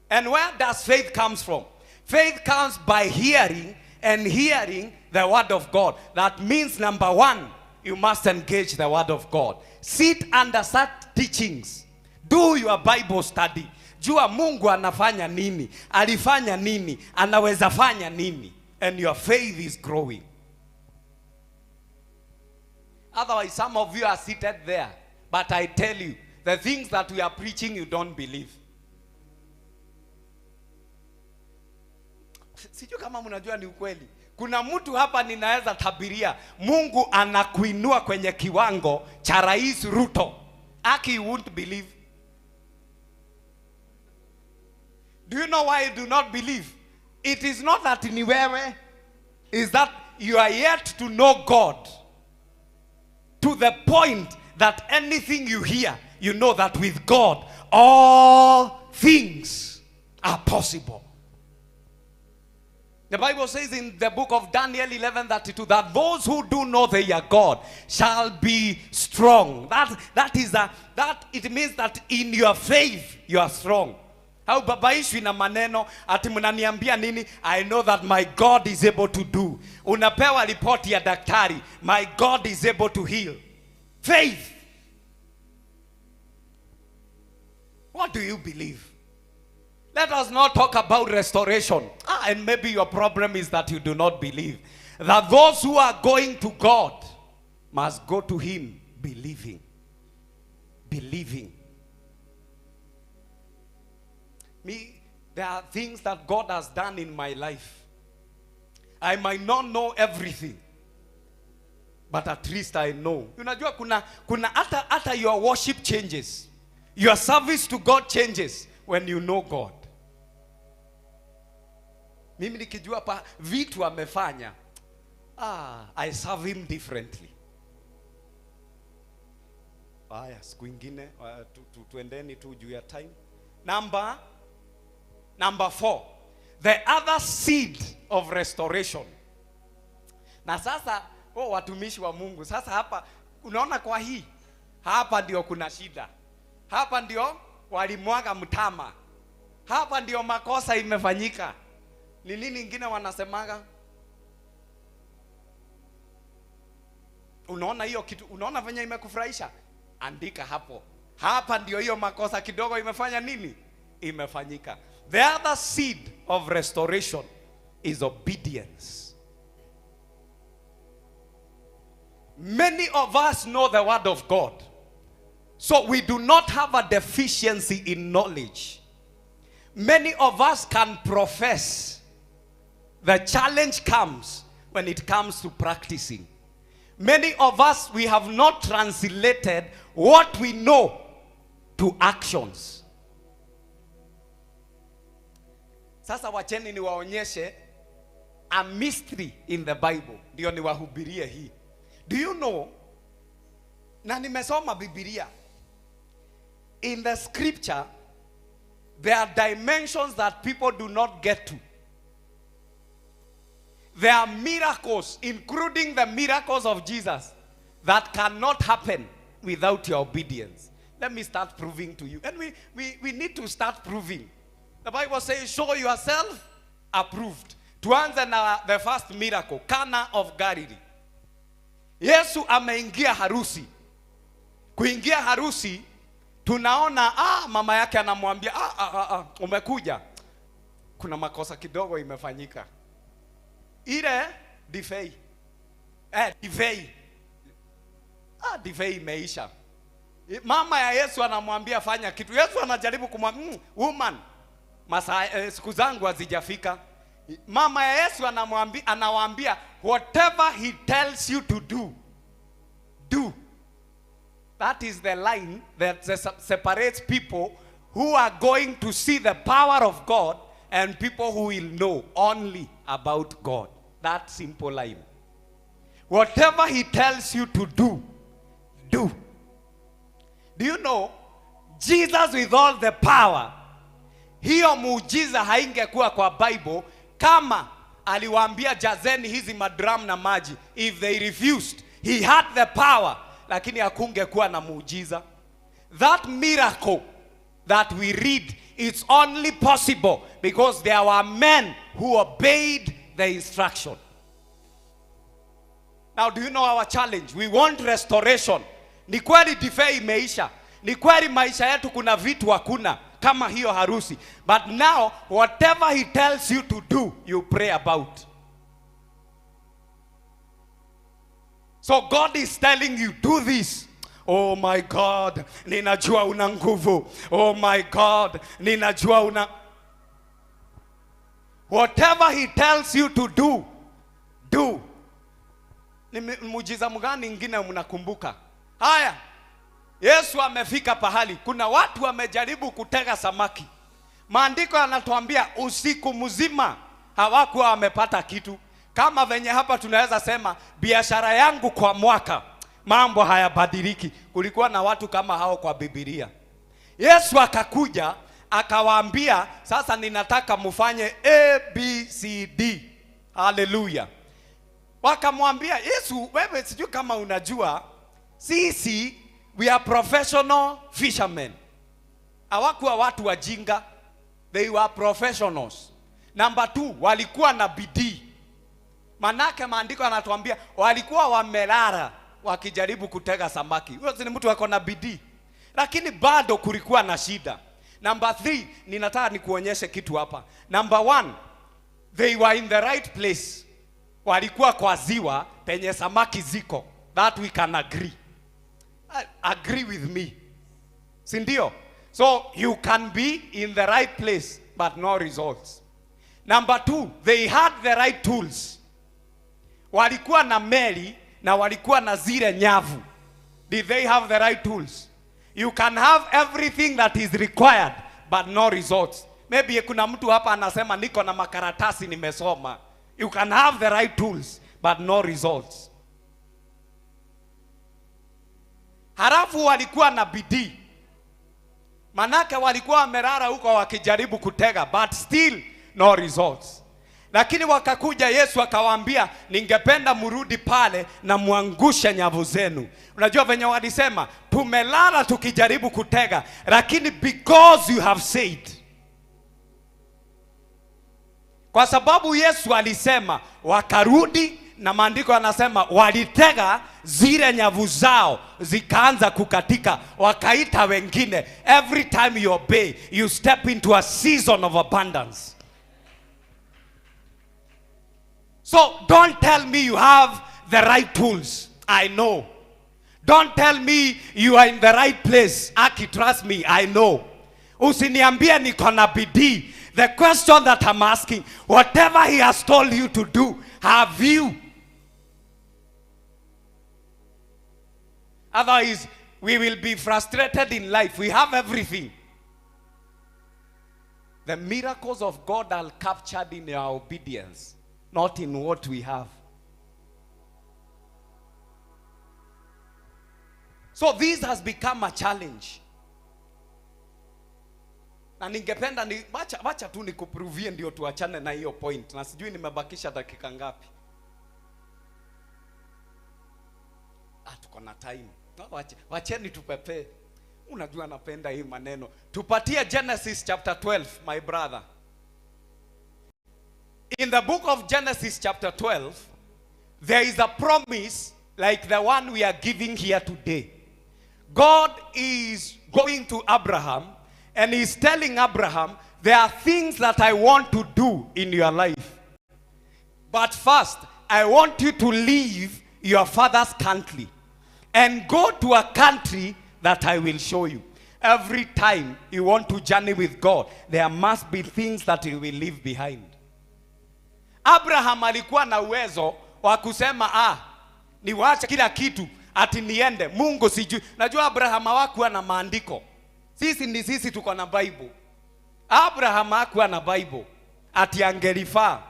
And where does faith comes from? Faith comes by hearing, and hearing the word of God. That means, number 1, you must engage the word of God. Sit under such teachings. Do your Bible study. Jua Mungu anafanya nini, alifanya nini, anaweza fanya nini. And your faith is growing. Otherwise, some of you are seated there. But I tell you, the things that we are preaching, you don't believe. Sijui kama mnajua ni ukweli. Kuna mtu hapa ninaweza tabiria, Mungu anakuinua kwenye kiwango cha Rais Ruto. Aki, you won't believe. Do you know why you do not believe? It is not that ni wewe, is that you are yet to know God to the point that anything you hear, you know that with God all things are possible. The Bible says in the book of Daniel 11:32 that those who do know their God shall be strong. That it means that in your faith you are strong. Haubabaishwi na maneno ati mnaniambia nini? I know that my God is able to do. Unapewa ripoti ya daktari, my God is able to heal. Faith. What do you believe? Let us not talk about restoration. And maybe your problem is that you do not believe that those who are going to God must go to him believing. Believing. Me, there are things that God has done in my life. I might not know everything, but at least I know. Unajua kuna hata your worship changes. Your service to God changes when you know God. Mimi nikijua pa vitu amefanya, I serve him differently. Haya, siku ingine tuendeni tu juu ya time. Number 4, the other seed of restoration. Na sasa, watumishi wa Mungu, sasa hapa unaona kwa hii, hapa ndio kuna shida. Hapa ndio walimwaga mtama. Hapa ndio makosa imefanyika. Ni nini ingine wanasemaga? Unaona hiyo kitu, unaona venye imekufurahisha? Andika hapo. Hapa ndio hiyo makosa kidogo imefanya nini? Imefanyika. The other seed of restoration is obedience. Many of us know the word of God. So we do not have a deficiency in knowledge. Many of us can profess. The challenge comes when it comes to practicing. Many of us, we have not translated what we know to actions. Sasa wacheni niwaonyeshe a mystery in the Bible. Ndio niwahubirie hii. Do you know? Na nimesoma Biblia. In the scripture, there are dimensions that people do not get to. There are miracles, including the miracles of Jesus, that cannot happen without your obedience. Let me start proving to you. And we need to start proving. The Bible says, show yourself approved. Tuanze na the first miracle, Cana of Galilee. Yesu ameingia harusi. Kuingia harusi, tunaona mama yake anamwambia umekuja. Kuna makosa kidogo imefanyika. Ile divei. Divei. Divei imeisha. Mama ya Yesu anamwambia fanya kitu. Yesu anajaribu kumwambia, woman, siku zangu hazijafika. Mama ya Yesu anawaambia whatever he tells you to do, do. That is the line that separates people who are going to see the power of God and people who will know only about God. That simple line. Whatever he tells you to do, do. Do you know, Jesus with all the power, hiyo muujiza haingekuwa kwa Bible kama aliwaambia jazeni hizi madram na maji. If they refused, he had the power, lakini hakungekuwa na muujiza. That miracle that we read, it's only possible because there were men who obeyed the instruction. Now, do you know our challenge? We want restoration. Ni kweli divei imeisha. Ni kweli maisha yetu kuna vitu hakuna kama hiyo harusi. But now, whatever he tells you to do, you pray about. So God is telling you, do this. Oh my God, ninajua una nguvu. Oh my God, ninajua una... Whatever he tells you to do, do. Ni muujiza mgani ingine mnakumbuka? Haya, Yesu amefika pahali. Kuna watu wamejaribu kutega samaki. Maandiko yanatuambia usiku mzima hawakuwa wamepata kitu. Kama venye hapa tunaweza sema biashara yangu kwa mwaka Mambo hayabadiliki. Kulikuwa na watu kama hao kwa Biblia. Yesu akakuja akawaambia, sasa ninataka mfanye A, B, C, D. Hallelujah. Wakamwambia Yesu, wewe sijui kama unajua, sisi we are professional fishermen. Hawakuwa watu wajinga, they were professionals. Number 2, walikuwa na bidii. Manake maandiko yanatuambia walikuwa wamelala wakijaribu kutega samaki. Huyo ni mtu ako na bidii. Lakini bado kulikuwa na shida. Number 3, ninataka nikuonyeshe kitu hapa. Number 1, they were in the right place. Walikuwa kwa ziwa penye samaki ziko. That we can agree. Agree with me. Si ndio? So you can be in the right place but no results. Number 2, they had the right tools. Walikuwa na meli na walikuwa na zile nyavu. Did they have the right tools? You can have everything that is required but no results. Maybe kuna mtu hapa anasema niko na makaratasi nimesoma. You can have the right tools but no results. Halafu walikuwa na bidii. Manake walikuwa wamelala huko wakijaribu kutega but still no results. Lakini wakakuja Yesu akawaambia, ningependa murudi pale na muangushe nyavu zenu. Unajua venye walisema, tumelala tukijaribu kutega, lakini because you have said. Kwa sababu Yesu alisema, wakarudi na maandiko yanasema walitega zile nyavu zao zikaanza kukatika, wakaita wengine. Every time you obey, you step into a season of abundance. So don't tell me you have the right tools. I know. Don't tell me you are in the right place. Aki, trust me, I know. Usiniambie niko na bidii. The question that I'm asking, whatever he has told you to do, have you? Otherwise, we will be frustrated in life. We have everything. The miracles of God are captured in our obedience, not in what we have. So this has become a challenge. Na ningependa ni wacha tu nikupruvie ndio tuachane na hiyo point. Na sijui nimebakisha dakika ngapi. Tuko na time. Wacheni tupepe. Unajua napenda hii maneno. Tupatie Genesis chapter 12, my brother. In the book of Genesis chapter 12, there is a promise like the one we are giving here today. God is going to Abraham and he's telling Abraham, there are things that I want to do in your life. But first, I want you to leave your father's country and go to a country that I will show you. Every time you want to journey with God, there must be things that you will leave behind. Abraham alikuwa na uwezo wa kusema, niwache kila kitu ati niende Mungu sijui. Najua Abraham hakuwa na maandiko. Sisi ni sisi tuko na Bible. Abraham hakuwa na Bible ati angelifaa.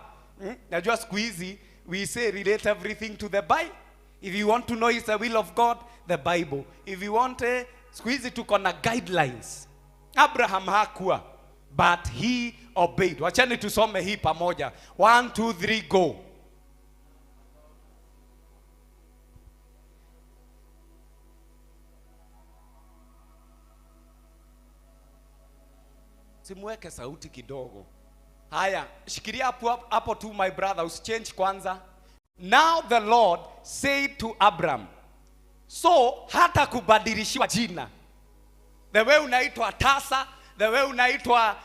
Najua siku hizi we say relate everything to the Bible. If you want to know it's the will of God, the Bible. If you want siku hizi tuko na guidelines. Abraham hakuwa, but he obeyed. Wacheni tusome hii pamoja. 1, 2, 3, go. Simweke sauti kidogo. Haya, shikilia hapo tu my brother, usichange kwanza. Now the Lord said to Abram. So hata kubadilishiwa jina. The way unaitwa tasa, the way unaitwa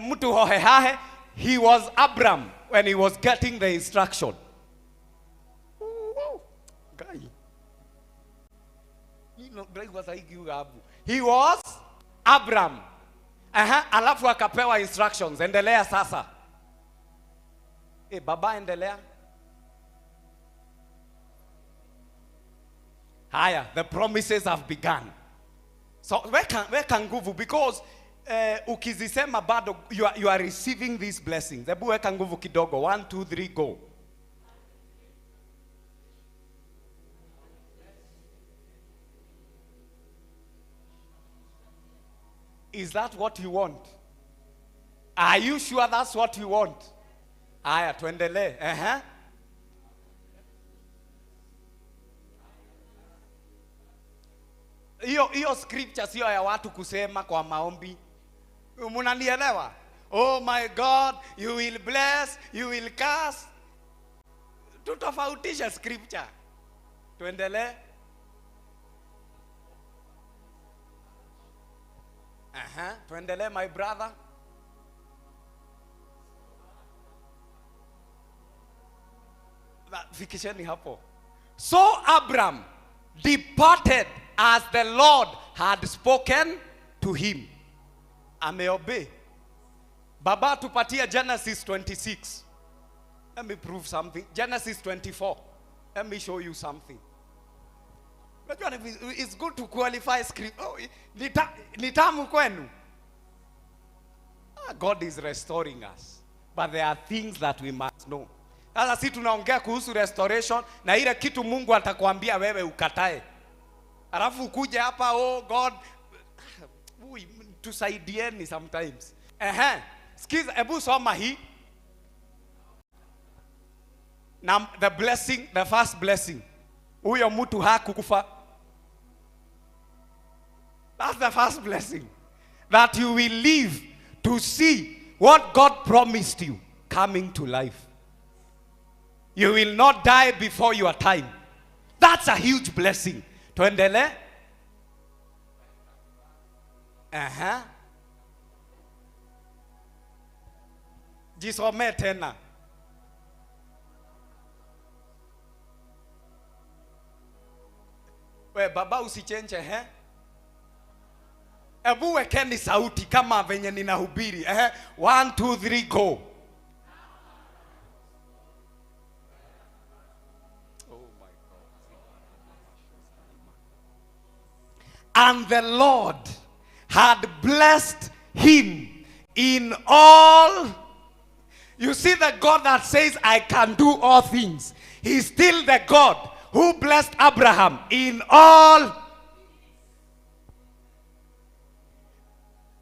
mtu hohehahe, he was Abram when he was getting the instruction. Guy. He was Abram. Alafu akapewa instructions. Endelea sasa. Baba endelea. Haya, the promises have begun. So weka nguvu, because ukizisema bado you are receiving these blessings. Hebu weka nguvu kidogo. 1, 2, 3, go. Is that what you want? Are you sure that's what you want? Aya, tuendelee. Hiyo scripture sio ya watu kusema kwa maombi. Mnanielewa? Oh my God, you will bless, you will curse. Tutofautisha scripture. Tuendelee. Tuendelee my brother. Fikisheni hapo. So Abram departed as the Lord had spoken to him. Ameobey. Baba tupatia Genesis 26. Let me prove something. Genesis 24. Let me show you something. It's good to qualify script. Oh, nitamu kwenu. God is restoring us. But there are things that we must know. Sasa si tunaongea kuhusu restoration na ile kitu Mungu atakwambia wewe ukatae. Alafu ukuje hapa, oh God, tusaidieni sometimes. Sikiza, ebu soma hii. Na the blessing, the first blessing. Huyo mtu hakukufa. That's the first blessing. That you will live to see what God promised you coming to life. You will not die before your time. That's a huge blessing. Tuendele. Jisome tena. We baba usichenje he. Ebu wekeni sauti kama venye ninahubiri. 1 2 3 go. Oh my God. And the Lord had blessed him in all. You see, the God that says I can do all things, he's still the God who blessed Abraham in all.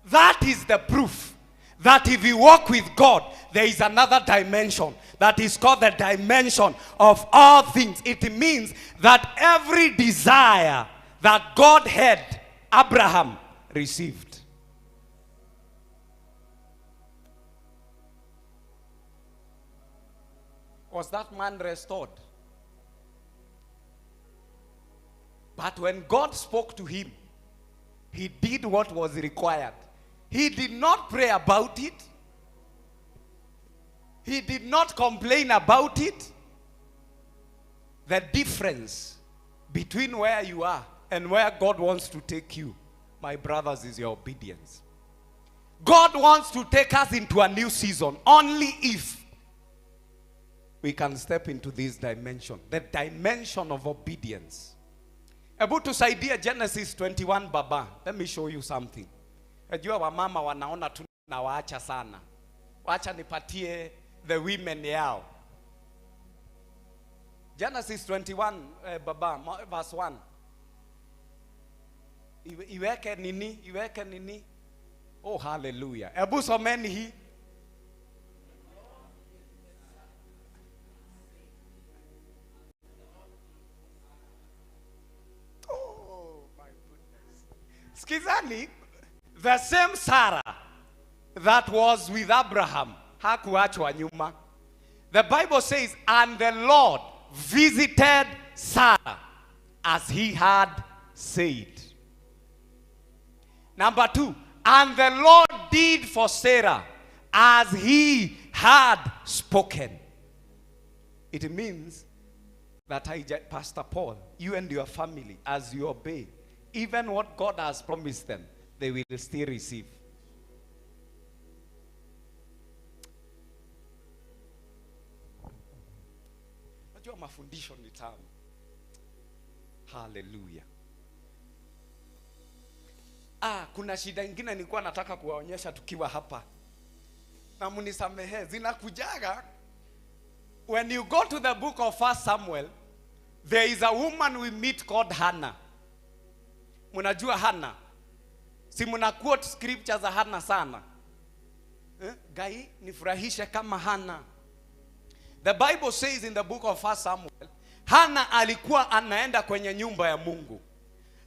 That is the proof that if you walk with God, there is another dimension that is called the dimension of all things. It means that every desire that God had, Abraham received. Was that man restored? But when God spoke to him, he did what was required. He did not pray about it. He did not complain about it. The difference between where you are and where God wants to take you, my brothers, is your obedience. God wants to take us into a new season only if we can step into this dimension, the dimension of obedience. Hebu tusaidie Genesis 21 baba. Let me show you something. Najua wamama wanaona tu na waacha sana. Wacha nipatie the women yao. Genesis 21 baba, verse 1. Iweke nini? Iweke nini? Oh, hallelujah. Hebu someni hii. Skizani, the same Sarah that was with Abraham, hakuachwa nyuma. The Bible says, and the Lord visited Sarah as he had said. Number 2, and the Lord did for Sarah as he had spoken. It means that I, Pastor Paul, you and your family, as you obey, even what God has promised them, they will still receive. Najua mafundisho ni tamu. Hallelujah. Kuna shida ingine nilikuwa nataka kuwaonyesha tukiwa hapa. Na munisamehe, zinakujaga. When you go to the book of 1 Samuel, there is a woman we meet called Hannah. Mnajua Hannah? Si mna quote scripture za Hana sana. Gai nifurahishe kama Hana. The Bible says in the book of 1 Samuel, Hana alikuwa anaenda kwenye nyumba ya Mungu.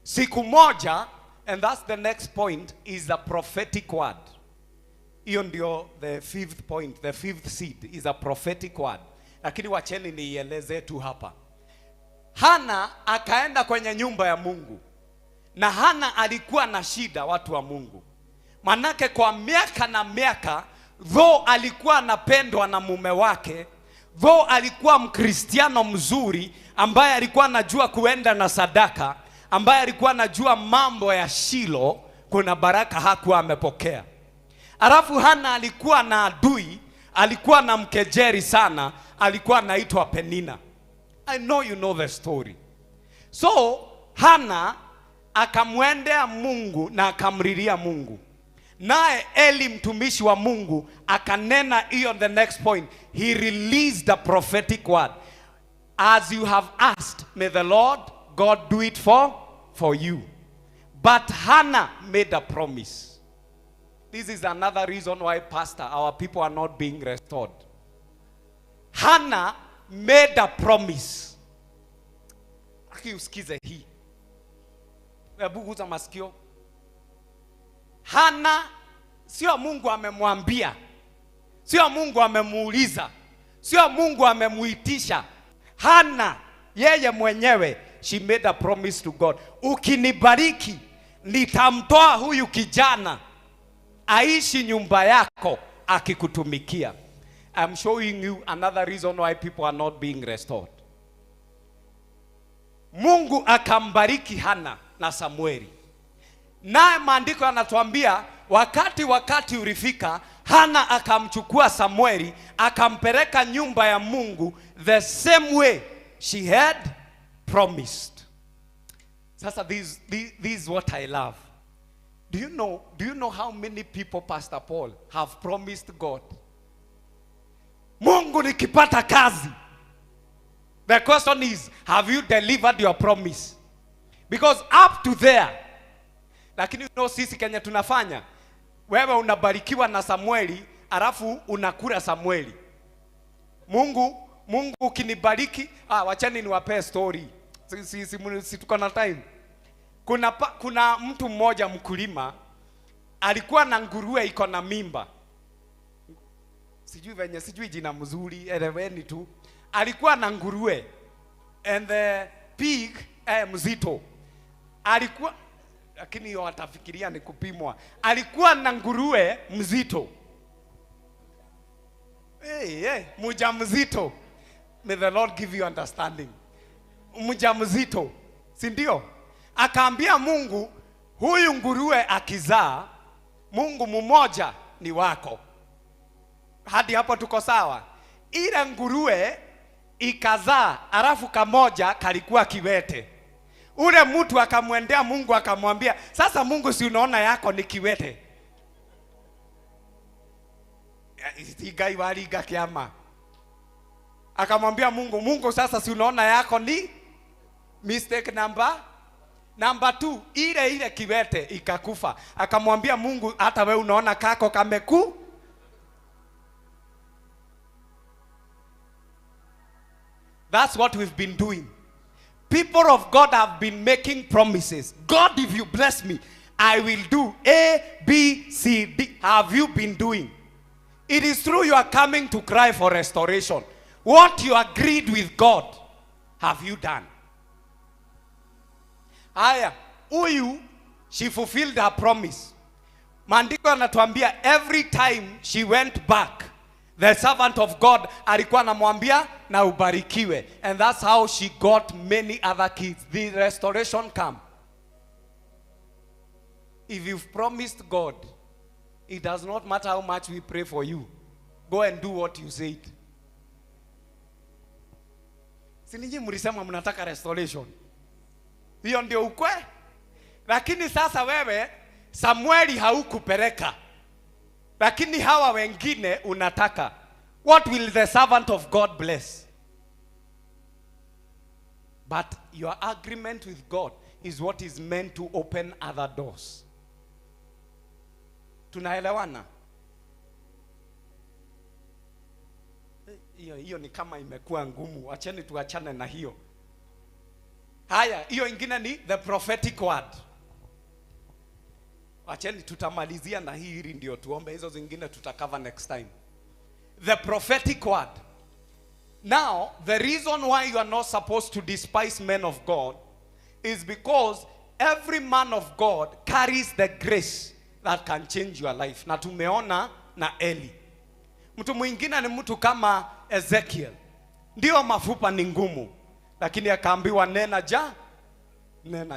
Siku moja, and that's the next point, is the prophetic word. Hiyo ndio the fifth point, the fifth seed is a prophetic word. Lakini wacheni niieleze tu hapa. Hana akaenda kwenye nyumba ya Mungu. Na Hana alikuwa na shida, watu wa Mungu. Manake kwa miaka na miaka, though alikuwa anapendwa na mume wake, though alikuwa Mkristiano mzuri ambaye alikuwa anajua kuenda na sadaka, ambaye alikuwa anajua mambo ya Shilo, kuna baraka hakuwa amepokea. Alafu Hana alikuwa na adui, alikuwa na mkejeri sana, alikuwa anaitwa Penina. I know you know the story. So Hana akamwendea Mungu na akamlilia Mungu. Naye Eli mtumishi wa Mungu akanena hiyo, the next point. He released a prophetic word. As you have asked, may the Lord God do it for you. But Hannah made a promise. This is another reason why, pastor, our people are not being restored. Hannah made a promise. Aki usikize hii. Hebu guza masikio. Hana, sio Mungu amemwambia, sio Mungu amemuuliza, sio Mungu amemuitisha. Hana yeye mwenyewe, she made a promise to God. Ukinibariki, nitamtoa huyu kijana aishi nyumba yako akikutumikia. I'm showing you another reason why people are not being restored. Mungu akambariki Hana na Samueli. Naye maandiko yanatuambia wakati ulifika, Hana akamchukua Samueli akampeleka nyumba ya Mungu the same way she had promised. Sasa this is what I love. Do you know how many people, Pastor Paul, have promised God? Mungu nikipata kazi. The question is, have you delivered your promise? Because up to there, lakini you know sisi Kenya tunafanya, wewe unabarikiwa na Samueli, alafu unakula Samueli. Mungu ukinibariki, wachani niwapee story. Si tuko na time. Kuna mtu mmoja mkulima alikuwa na nguruwe iko na mimba. Sijui jina mzuri, eleweni tu. Alikuwa na nguruwe and the pig mzito. Alikuwa, lakini hiyo watafikiria ni kupimwa. Alikuwa na nguruwe mzito. Mjamzito. May the Lord give you understanding. Mjamzito, si ndio? Akaambia Mungu, huyu nguruwe akizaa, Mungu mmoja ni wako. Hadi hapo tuko sawa. Ile nguruwe ikazaa, alafu kamoja kalikuwa kiwete. Ule mtu akamwendea Mungu akamwambia, sasa Mungu si unaona yako ni kiwete. Igai waliga kiama. Akamwambia Mungu, Mungu sasa si unaona yako ni mistake number 2, ile kiwete ikakufa. Akamwambia Mungu, hata wewe unaona kako kameku. That's what we've been doing. People of God have been making promises. God, if you bless me, I will do A, B, C, D. Have you been doing? It is true you are coming to cry for restoration. What you agreed with God, have you done? Aya, huyu, she fulfilled her promise. Maandiko yanatuambia every time she went back, the servant of God alikuwa anamwambia na ubarikiwe. And that's how she got many other kids. The restoration come. If you've promised God, it does not matter how much we pray for you. Go and do what you said. Si ninyi mlisema mnataka restoration. Hiyo ndio ukwe. Lakini sasa wewe Samueli haukupeleka. Lakini hawa wengine unataka. What will the servant of God bless? But your agreement with God is what is meant to open other doors. Tunaelewana? Hiyo ni kama imekuwa ngumu. Acheni tuachane na hiyo. Haya, hiyo ingine ni the prophetic word. Acheni tutamalizia na hii ili ndio tuombe, hizo zingine tutacover next time. The prophetic word. Now, the reason why you are not supposed to despise men of God is because every man of God carries the grace that can change your life. Na tumeona na Eli. Mtu mwingine ni mtu kama Ezekiel. Ndio mafupa ni ngumu, lakini akaambiwa nena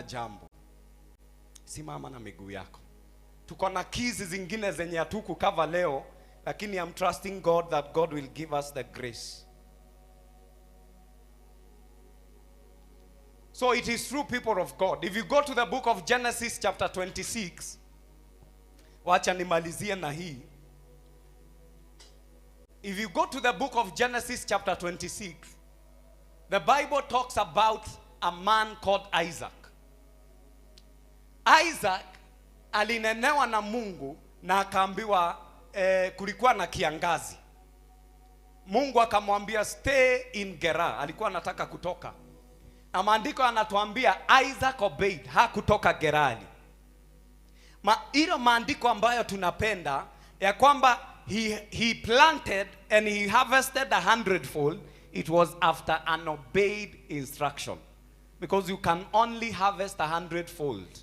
jambo. Simama na miguu yako. Tuko na keys zingine zenye hatukucover leo, lakini I'm trusting God that God will give us the grace. So it is true, people of God. If you go to the book of Genesis chapter 26, wacha nimalizie na hii. If you go to the book of Genesis chapter 26, the Bible talks about a man called Isaac. Isaac alinenewa na Mungu na akaambiwa kulikuwa na kiangazi. Mungu akamwambia stay in Gerar. Alikuwa anataka kutoka. Na maandiko yanatuambia Isaac obeyed, hakutoka Gerari. Hilo maandiko ambayo tunapenda ya kwamba he planted and he harvested 100-fold, it was after an obeyed instruction. Because you can only harvest 100-fold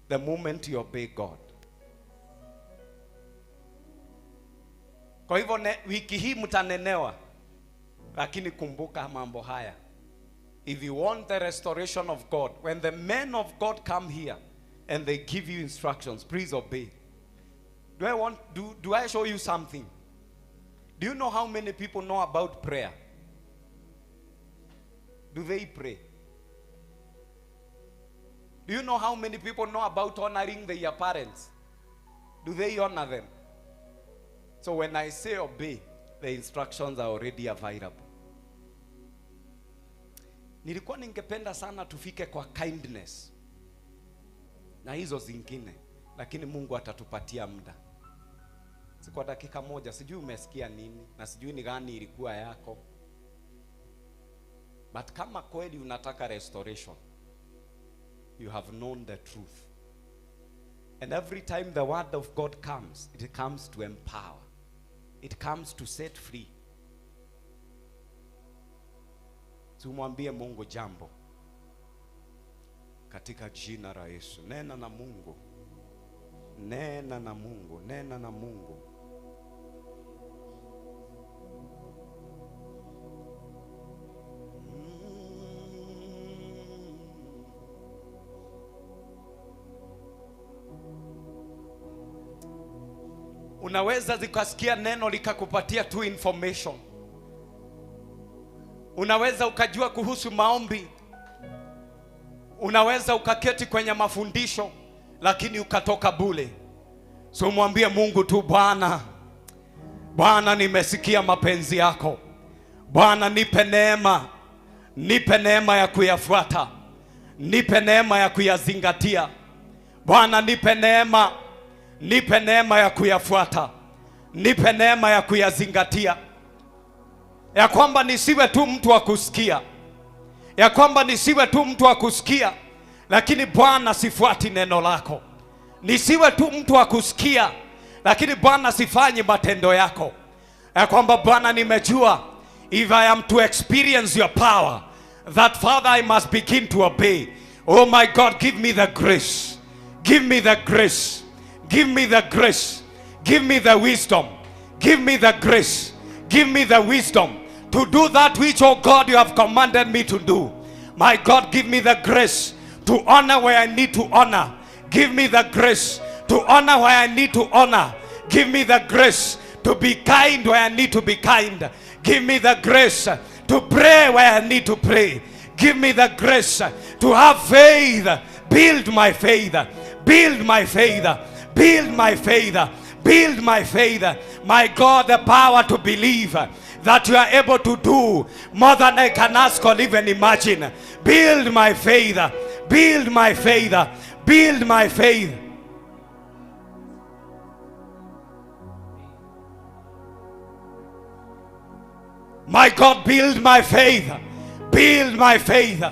the moment you obey God. Kwa hivyo wiki hii mtanenewa, lakini kumbuka mambo haya. If you want the restoration of God, when the men of God come here and they give you instructions, please obey. Do I show you something? Do you know how many people know about prayer? Do they pray? Do you know how many people know about honoring their parents? Do they honor them? So when I say obey, the instructions are already available. Nilikuwa ningependa sana tufike kwa kindness na hizo zingine, lakini Mungu atatupatia muda. Si kwa dakika moja, sijui umesikia nini na sijui ni gani ilikuwa yako. But kama kweli unataka restoration, you have known the truth. And every time the word of God comes, it comes to empower. It comes to set free. Tumwambie Mungu jambo. Katika jina la Yesu. Nena na Mungu. Nena na Mungu. Nena na Mungu. Unaweza zikasikia neno likakupatia tu information. Unaweza ukajua kuhusu maombi. Unaweza ukaketi kwenye mafundisho, lakini ukatoka bure. So mwambie Mungu tu, Bwana, Bwana nimesikia mapenzi yako. Bwana nipe neema. Nipe neema ya kuyafuata. Nipe neema ya kuyazingatia. Bwana nipe neema. Nipe neema ya kuyafuata. Nipe neema ya kuyazingatia. Ya kwamba nisiwe tu mtu wa kusikia. Ya kwamba nisiwe tu mtu wa kusikia, lakini Bwana sifuati neno lako. Nisiwe tu mtu wa kusikia, lakini Bwana sifanyi matendo yako. Ya kwamba Bwana nimejua, if I am to experience your power, that Father I must begin to obey. Oh my God, give me the grace. Give me the grace. Give me the grace. Give me the wisdom. Give me the grace. Give me the wisdom to do that which, oh God, you have commanded me to do. My God, give me the grace to honor where I need to honor. Give me the grace to honor where I need to honor. Give me the grace to be kind where I need to be kind. Give me the grace to pray where I need to pray. Give me the grace to have faith. Build my faith. Build my faith. Build my faith. Build my faith. My God, the power to believe that you are able to do more than I can ask or even imagine. Build my faith. Build my faith. Build my faith. My God, build my faith. Build my faith.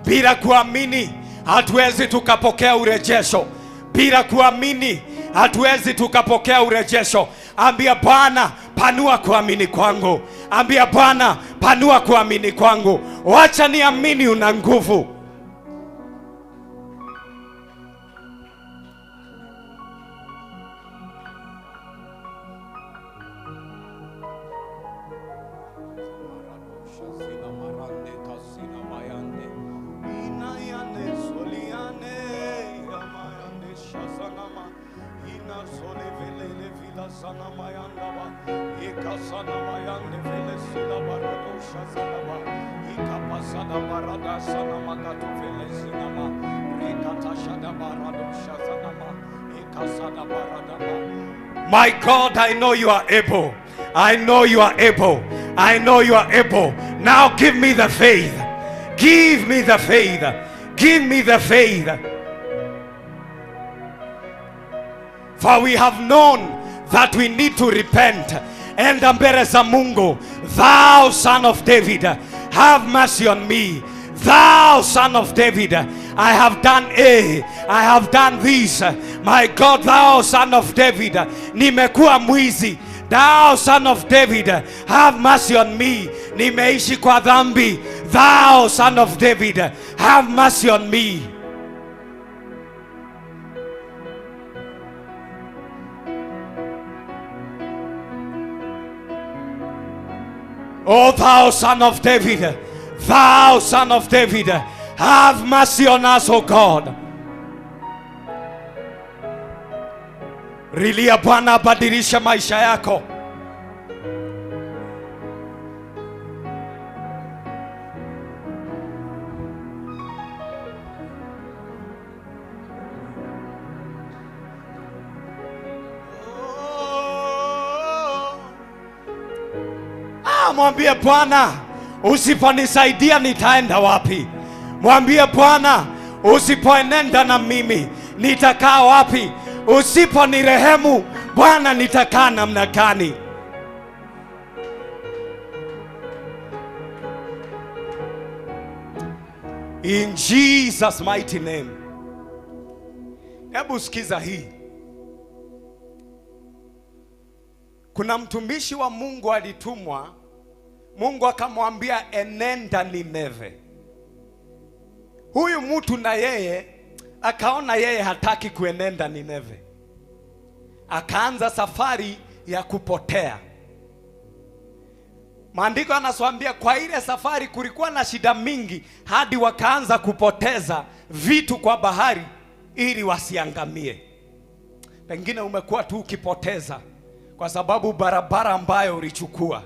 Bila kuamini hatuwezi tukapokea urejesho. Bila kuamini hatuwezi tukapokea urejesho. Ambia Bwana, panua kuamini kwangu. Ambia Bwana, panua kuamini kwangu. Wacha niamini una nguvu. My God, I know you are able. I know you are able. I know you are able. Now give me the faith. Give me the faith. Give me the faith. For we have known that we need to repent. Enda mbele za Mungu. Thou son of David, have mercy on me. Thou son of David, I have done A, I have done this. My God, thou son of David, nimekuwa mwizi. Thou son of David, have mercy on me. Nimeishi kwa dhambi. Thou son of David, have mercy on me. Oh, thou son of David, thou son of David, have mercy on us, O God. Rilia Bwana badilisha maisha yako. Mwambie Bwana, usiponisaidia nitaenda wapi? Mwambie Bwana, usipoenenda na mimi nitakaa wapi? Usiponirehemu Bwana nitakaa namna gani? In Jesus mighty name. Hebu sikiza hii. Kuna mtumishi wa Mungu alitumwa. Mungu akamwambia enenda Nineve. Huyu mtu na yeye akaona yeye hataki kuenenda Nineve. Akaanza safari ya kupotea. Maandiko yanatuambia kwa ile safari kulikuwa na shida mingi hadi wakaanza kupoteza vitu kwa bahari ili wasiangamie. Pengine umekuwa tu ukipoteza kwa sababu barabara ambayo ulichukua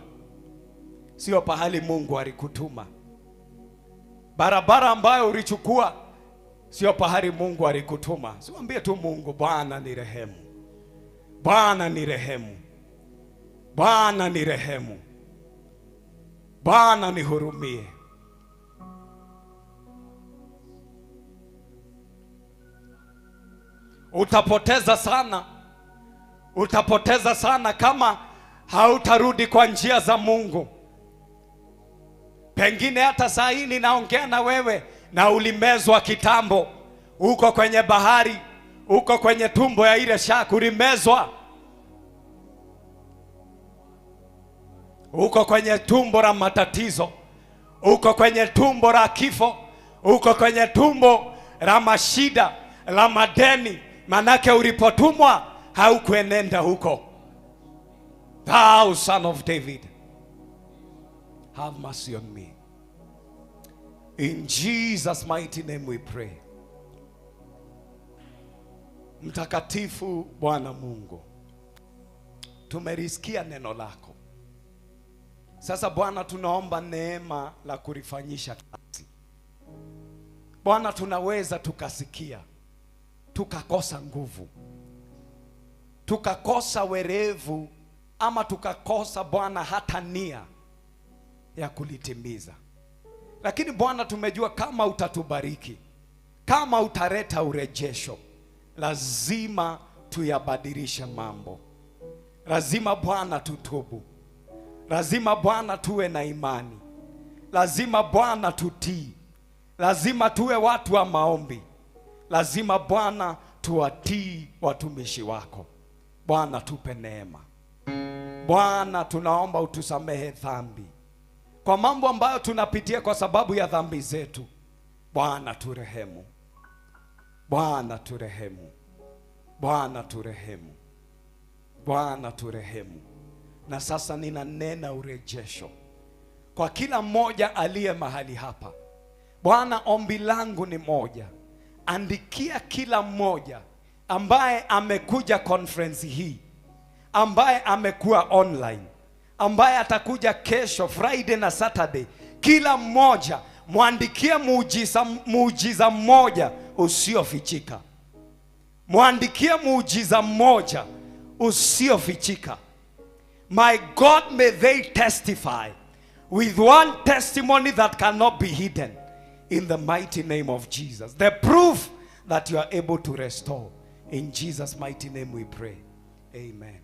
sio pahali Mungu alikutuma. Barabara ambayo ulichukua sio pahali Mungu alikutuma. Siambie tu Mungu, Bwana ni rehemu. Bwana ni rehemu. Bwana ni rehemu. Bwana nihurumie. Utapoteza sana. Utapoteza sana kama hautarudi kwa njia za Mungu. Pengine hata saa hii ninaongea na wewe na ulimezwa kitambo. Uko kwenye bahari, uko kwenye tumbo ya ile shark, ulimezwa. Uko kwenye tumbo la matatizo, uko kwenye tumbo la kifo, uko kwenye tumbo la mashida, la madeni. Manake ulipotumwa haukuenenda huko. Thou son of David, have mercy on me. In Jesus mighty name we pray. Mtakatifu Bwana Mungu, tumelisikia neno lako. Sasa Bwana tunaomba neema la kulifanyisha kazi. Bwana tunaweza tukasikia, tukakosa nguvu, tukakosa werevu, ama tukakosa Bwana hata nia ya kulitimiza. Lakini Bwana tumejua kama utatubariki, kama utaleta urejesho, Lazima tuyabadilishe mambo. Lazima Bwana tutubu. Lazima Bwana tuwe na imani. Lazima Bwana tutii. Lazima tuwe watu wa maombi. Lazima Bwana tuwatii watumishi wako. Bwana tupe neema. Bwana tunaomba utusamehe dhambi kwa mambo ambayo tunapitia kwa sababu ya dhambi zetu. Bwana turehemu. Bwana turehemu. Bwana turehemu. Bwana turehemu. Na sasa ninanena urejesho kwa kila mmoja aliye mahali hapa. Bwana, ombi langu ni moja. Andikia kila mmoja ambaye amekuja conference hii, ambaye amekuwa online, ambaye atakuja kesho Friday na Saturday, kila mmoja mwandikie muujiza mmoja usiofichika. Mwandikie muujiza mmoja usiofichika. My God, may they testify with one testimony that cannot be hidden in the mighty name of Jesus. The proof that you are able to restore. In Jesus' mighty name we pray. Amen.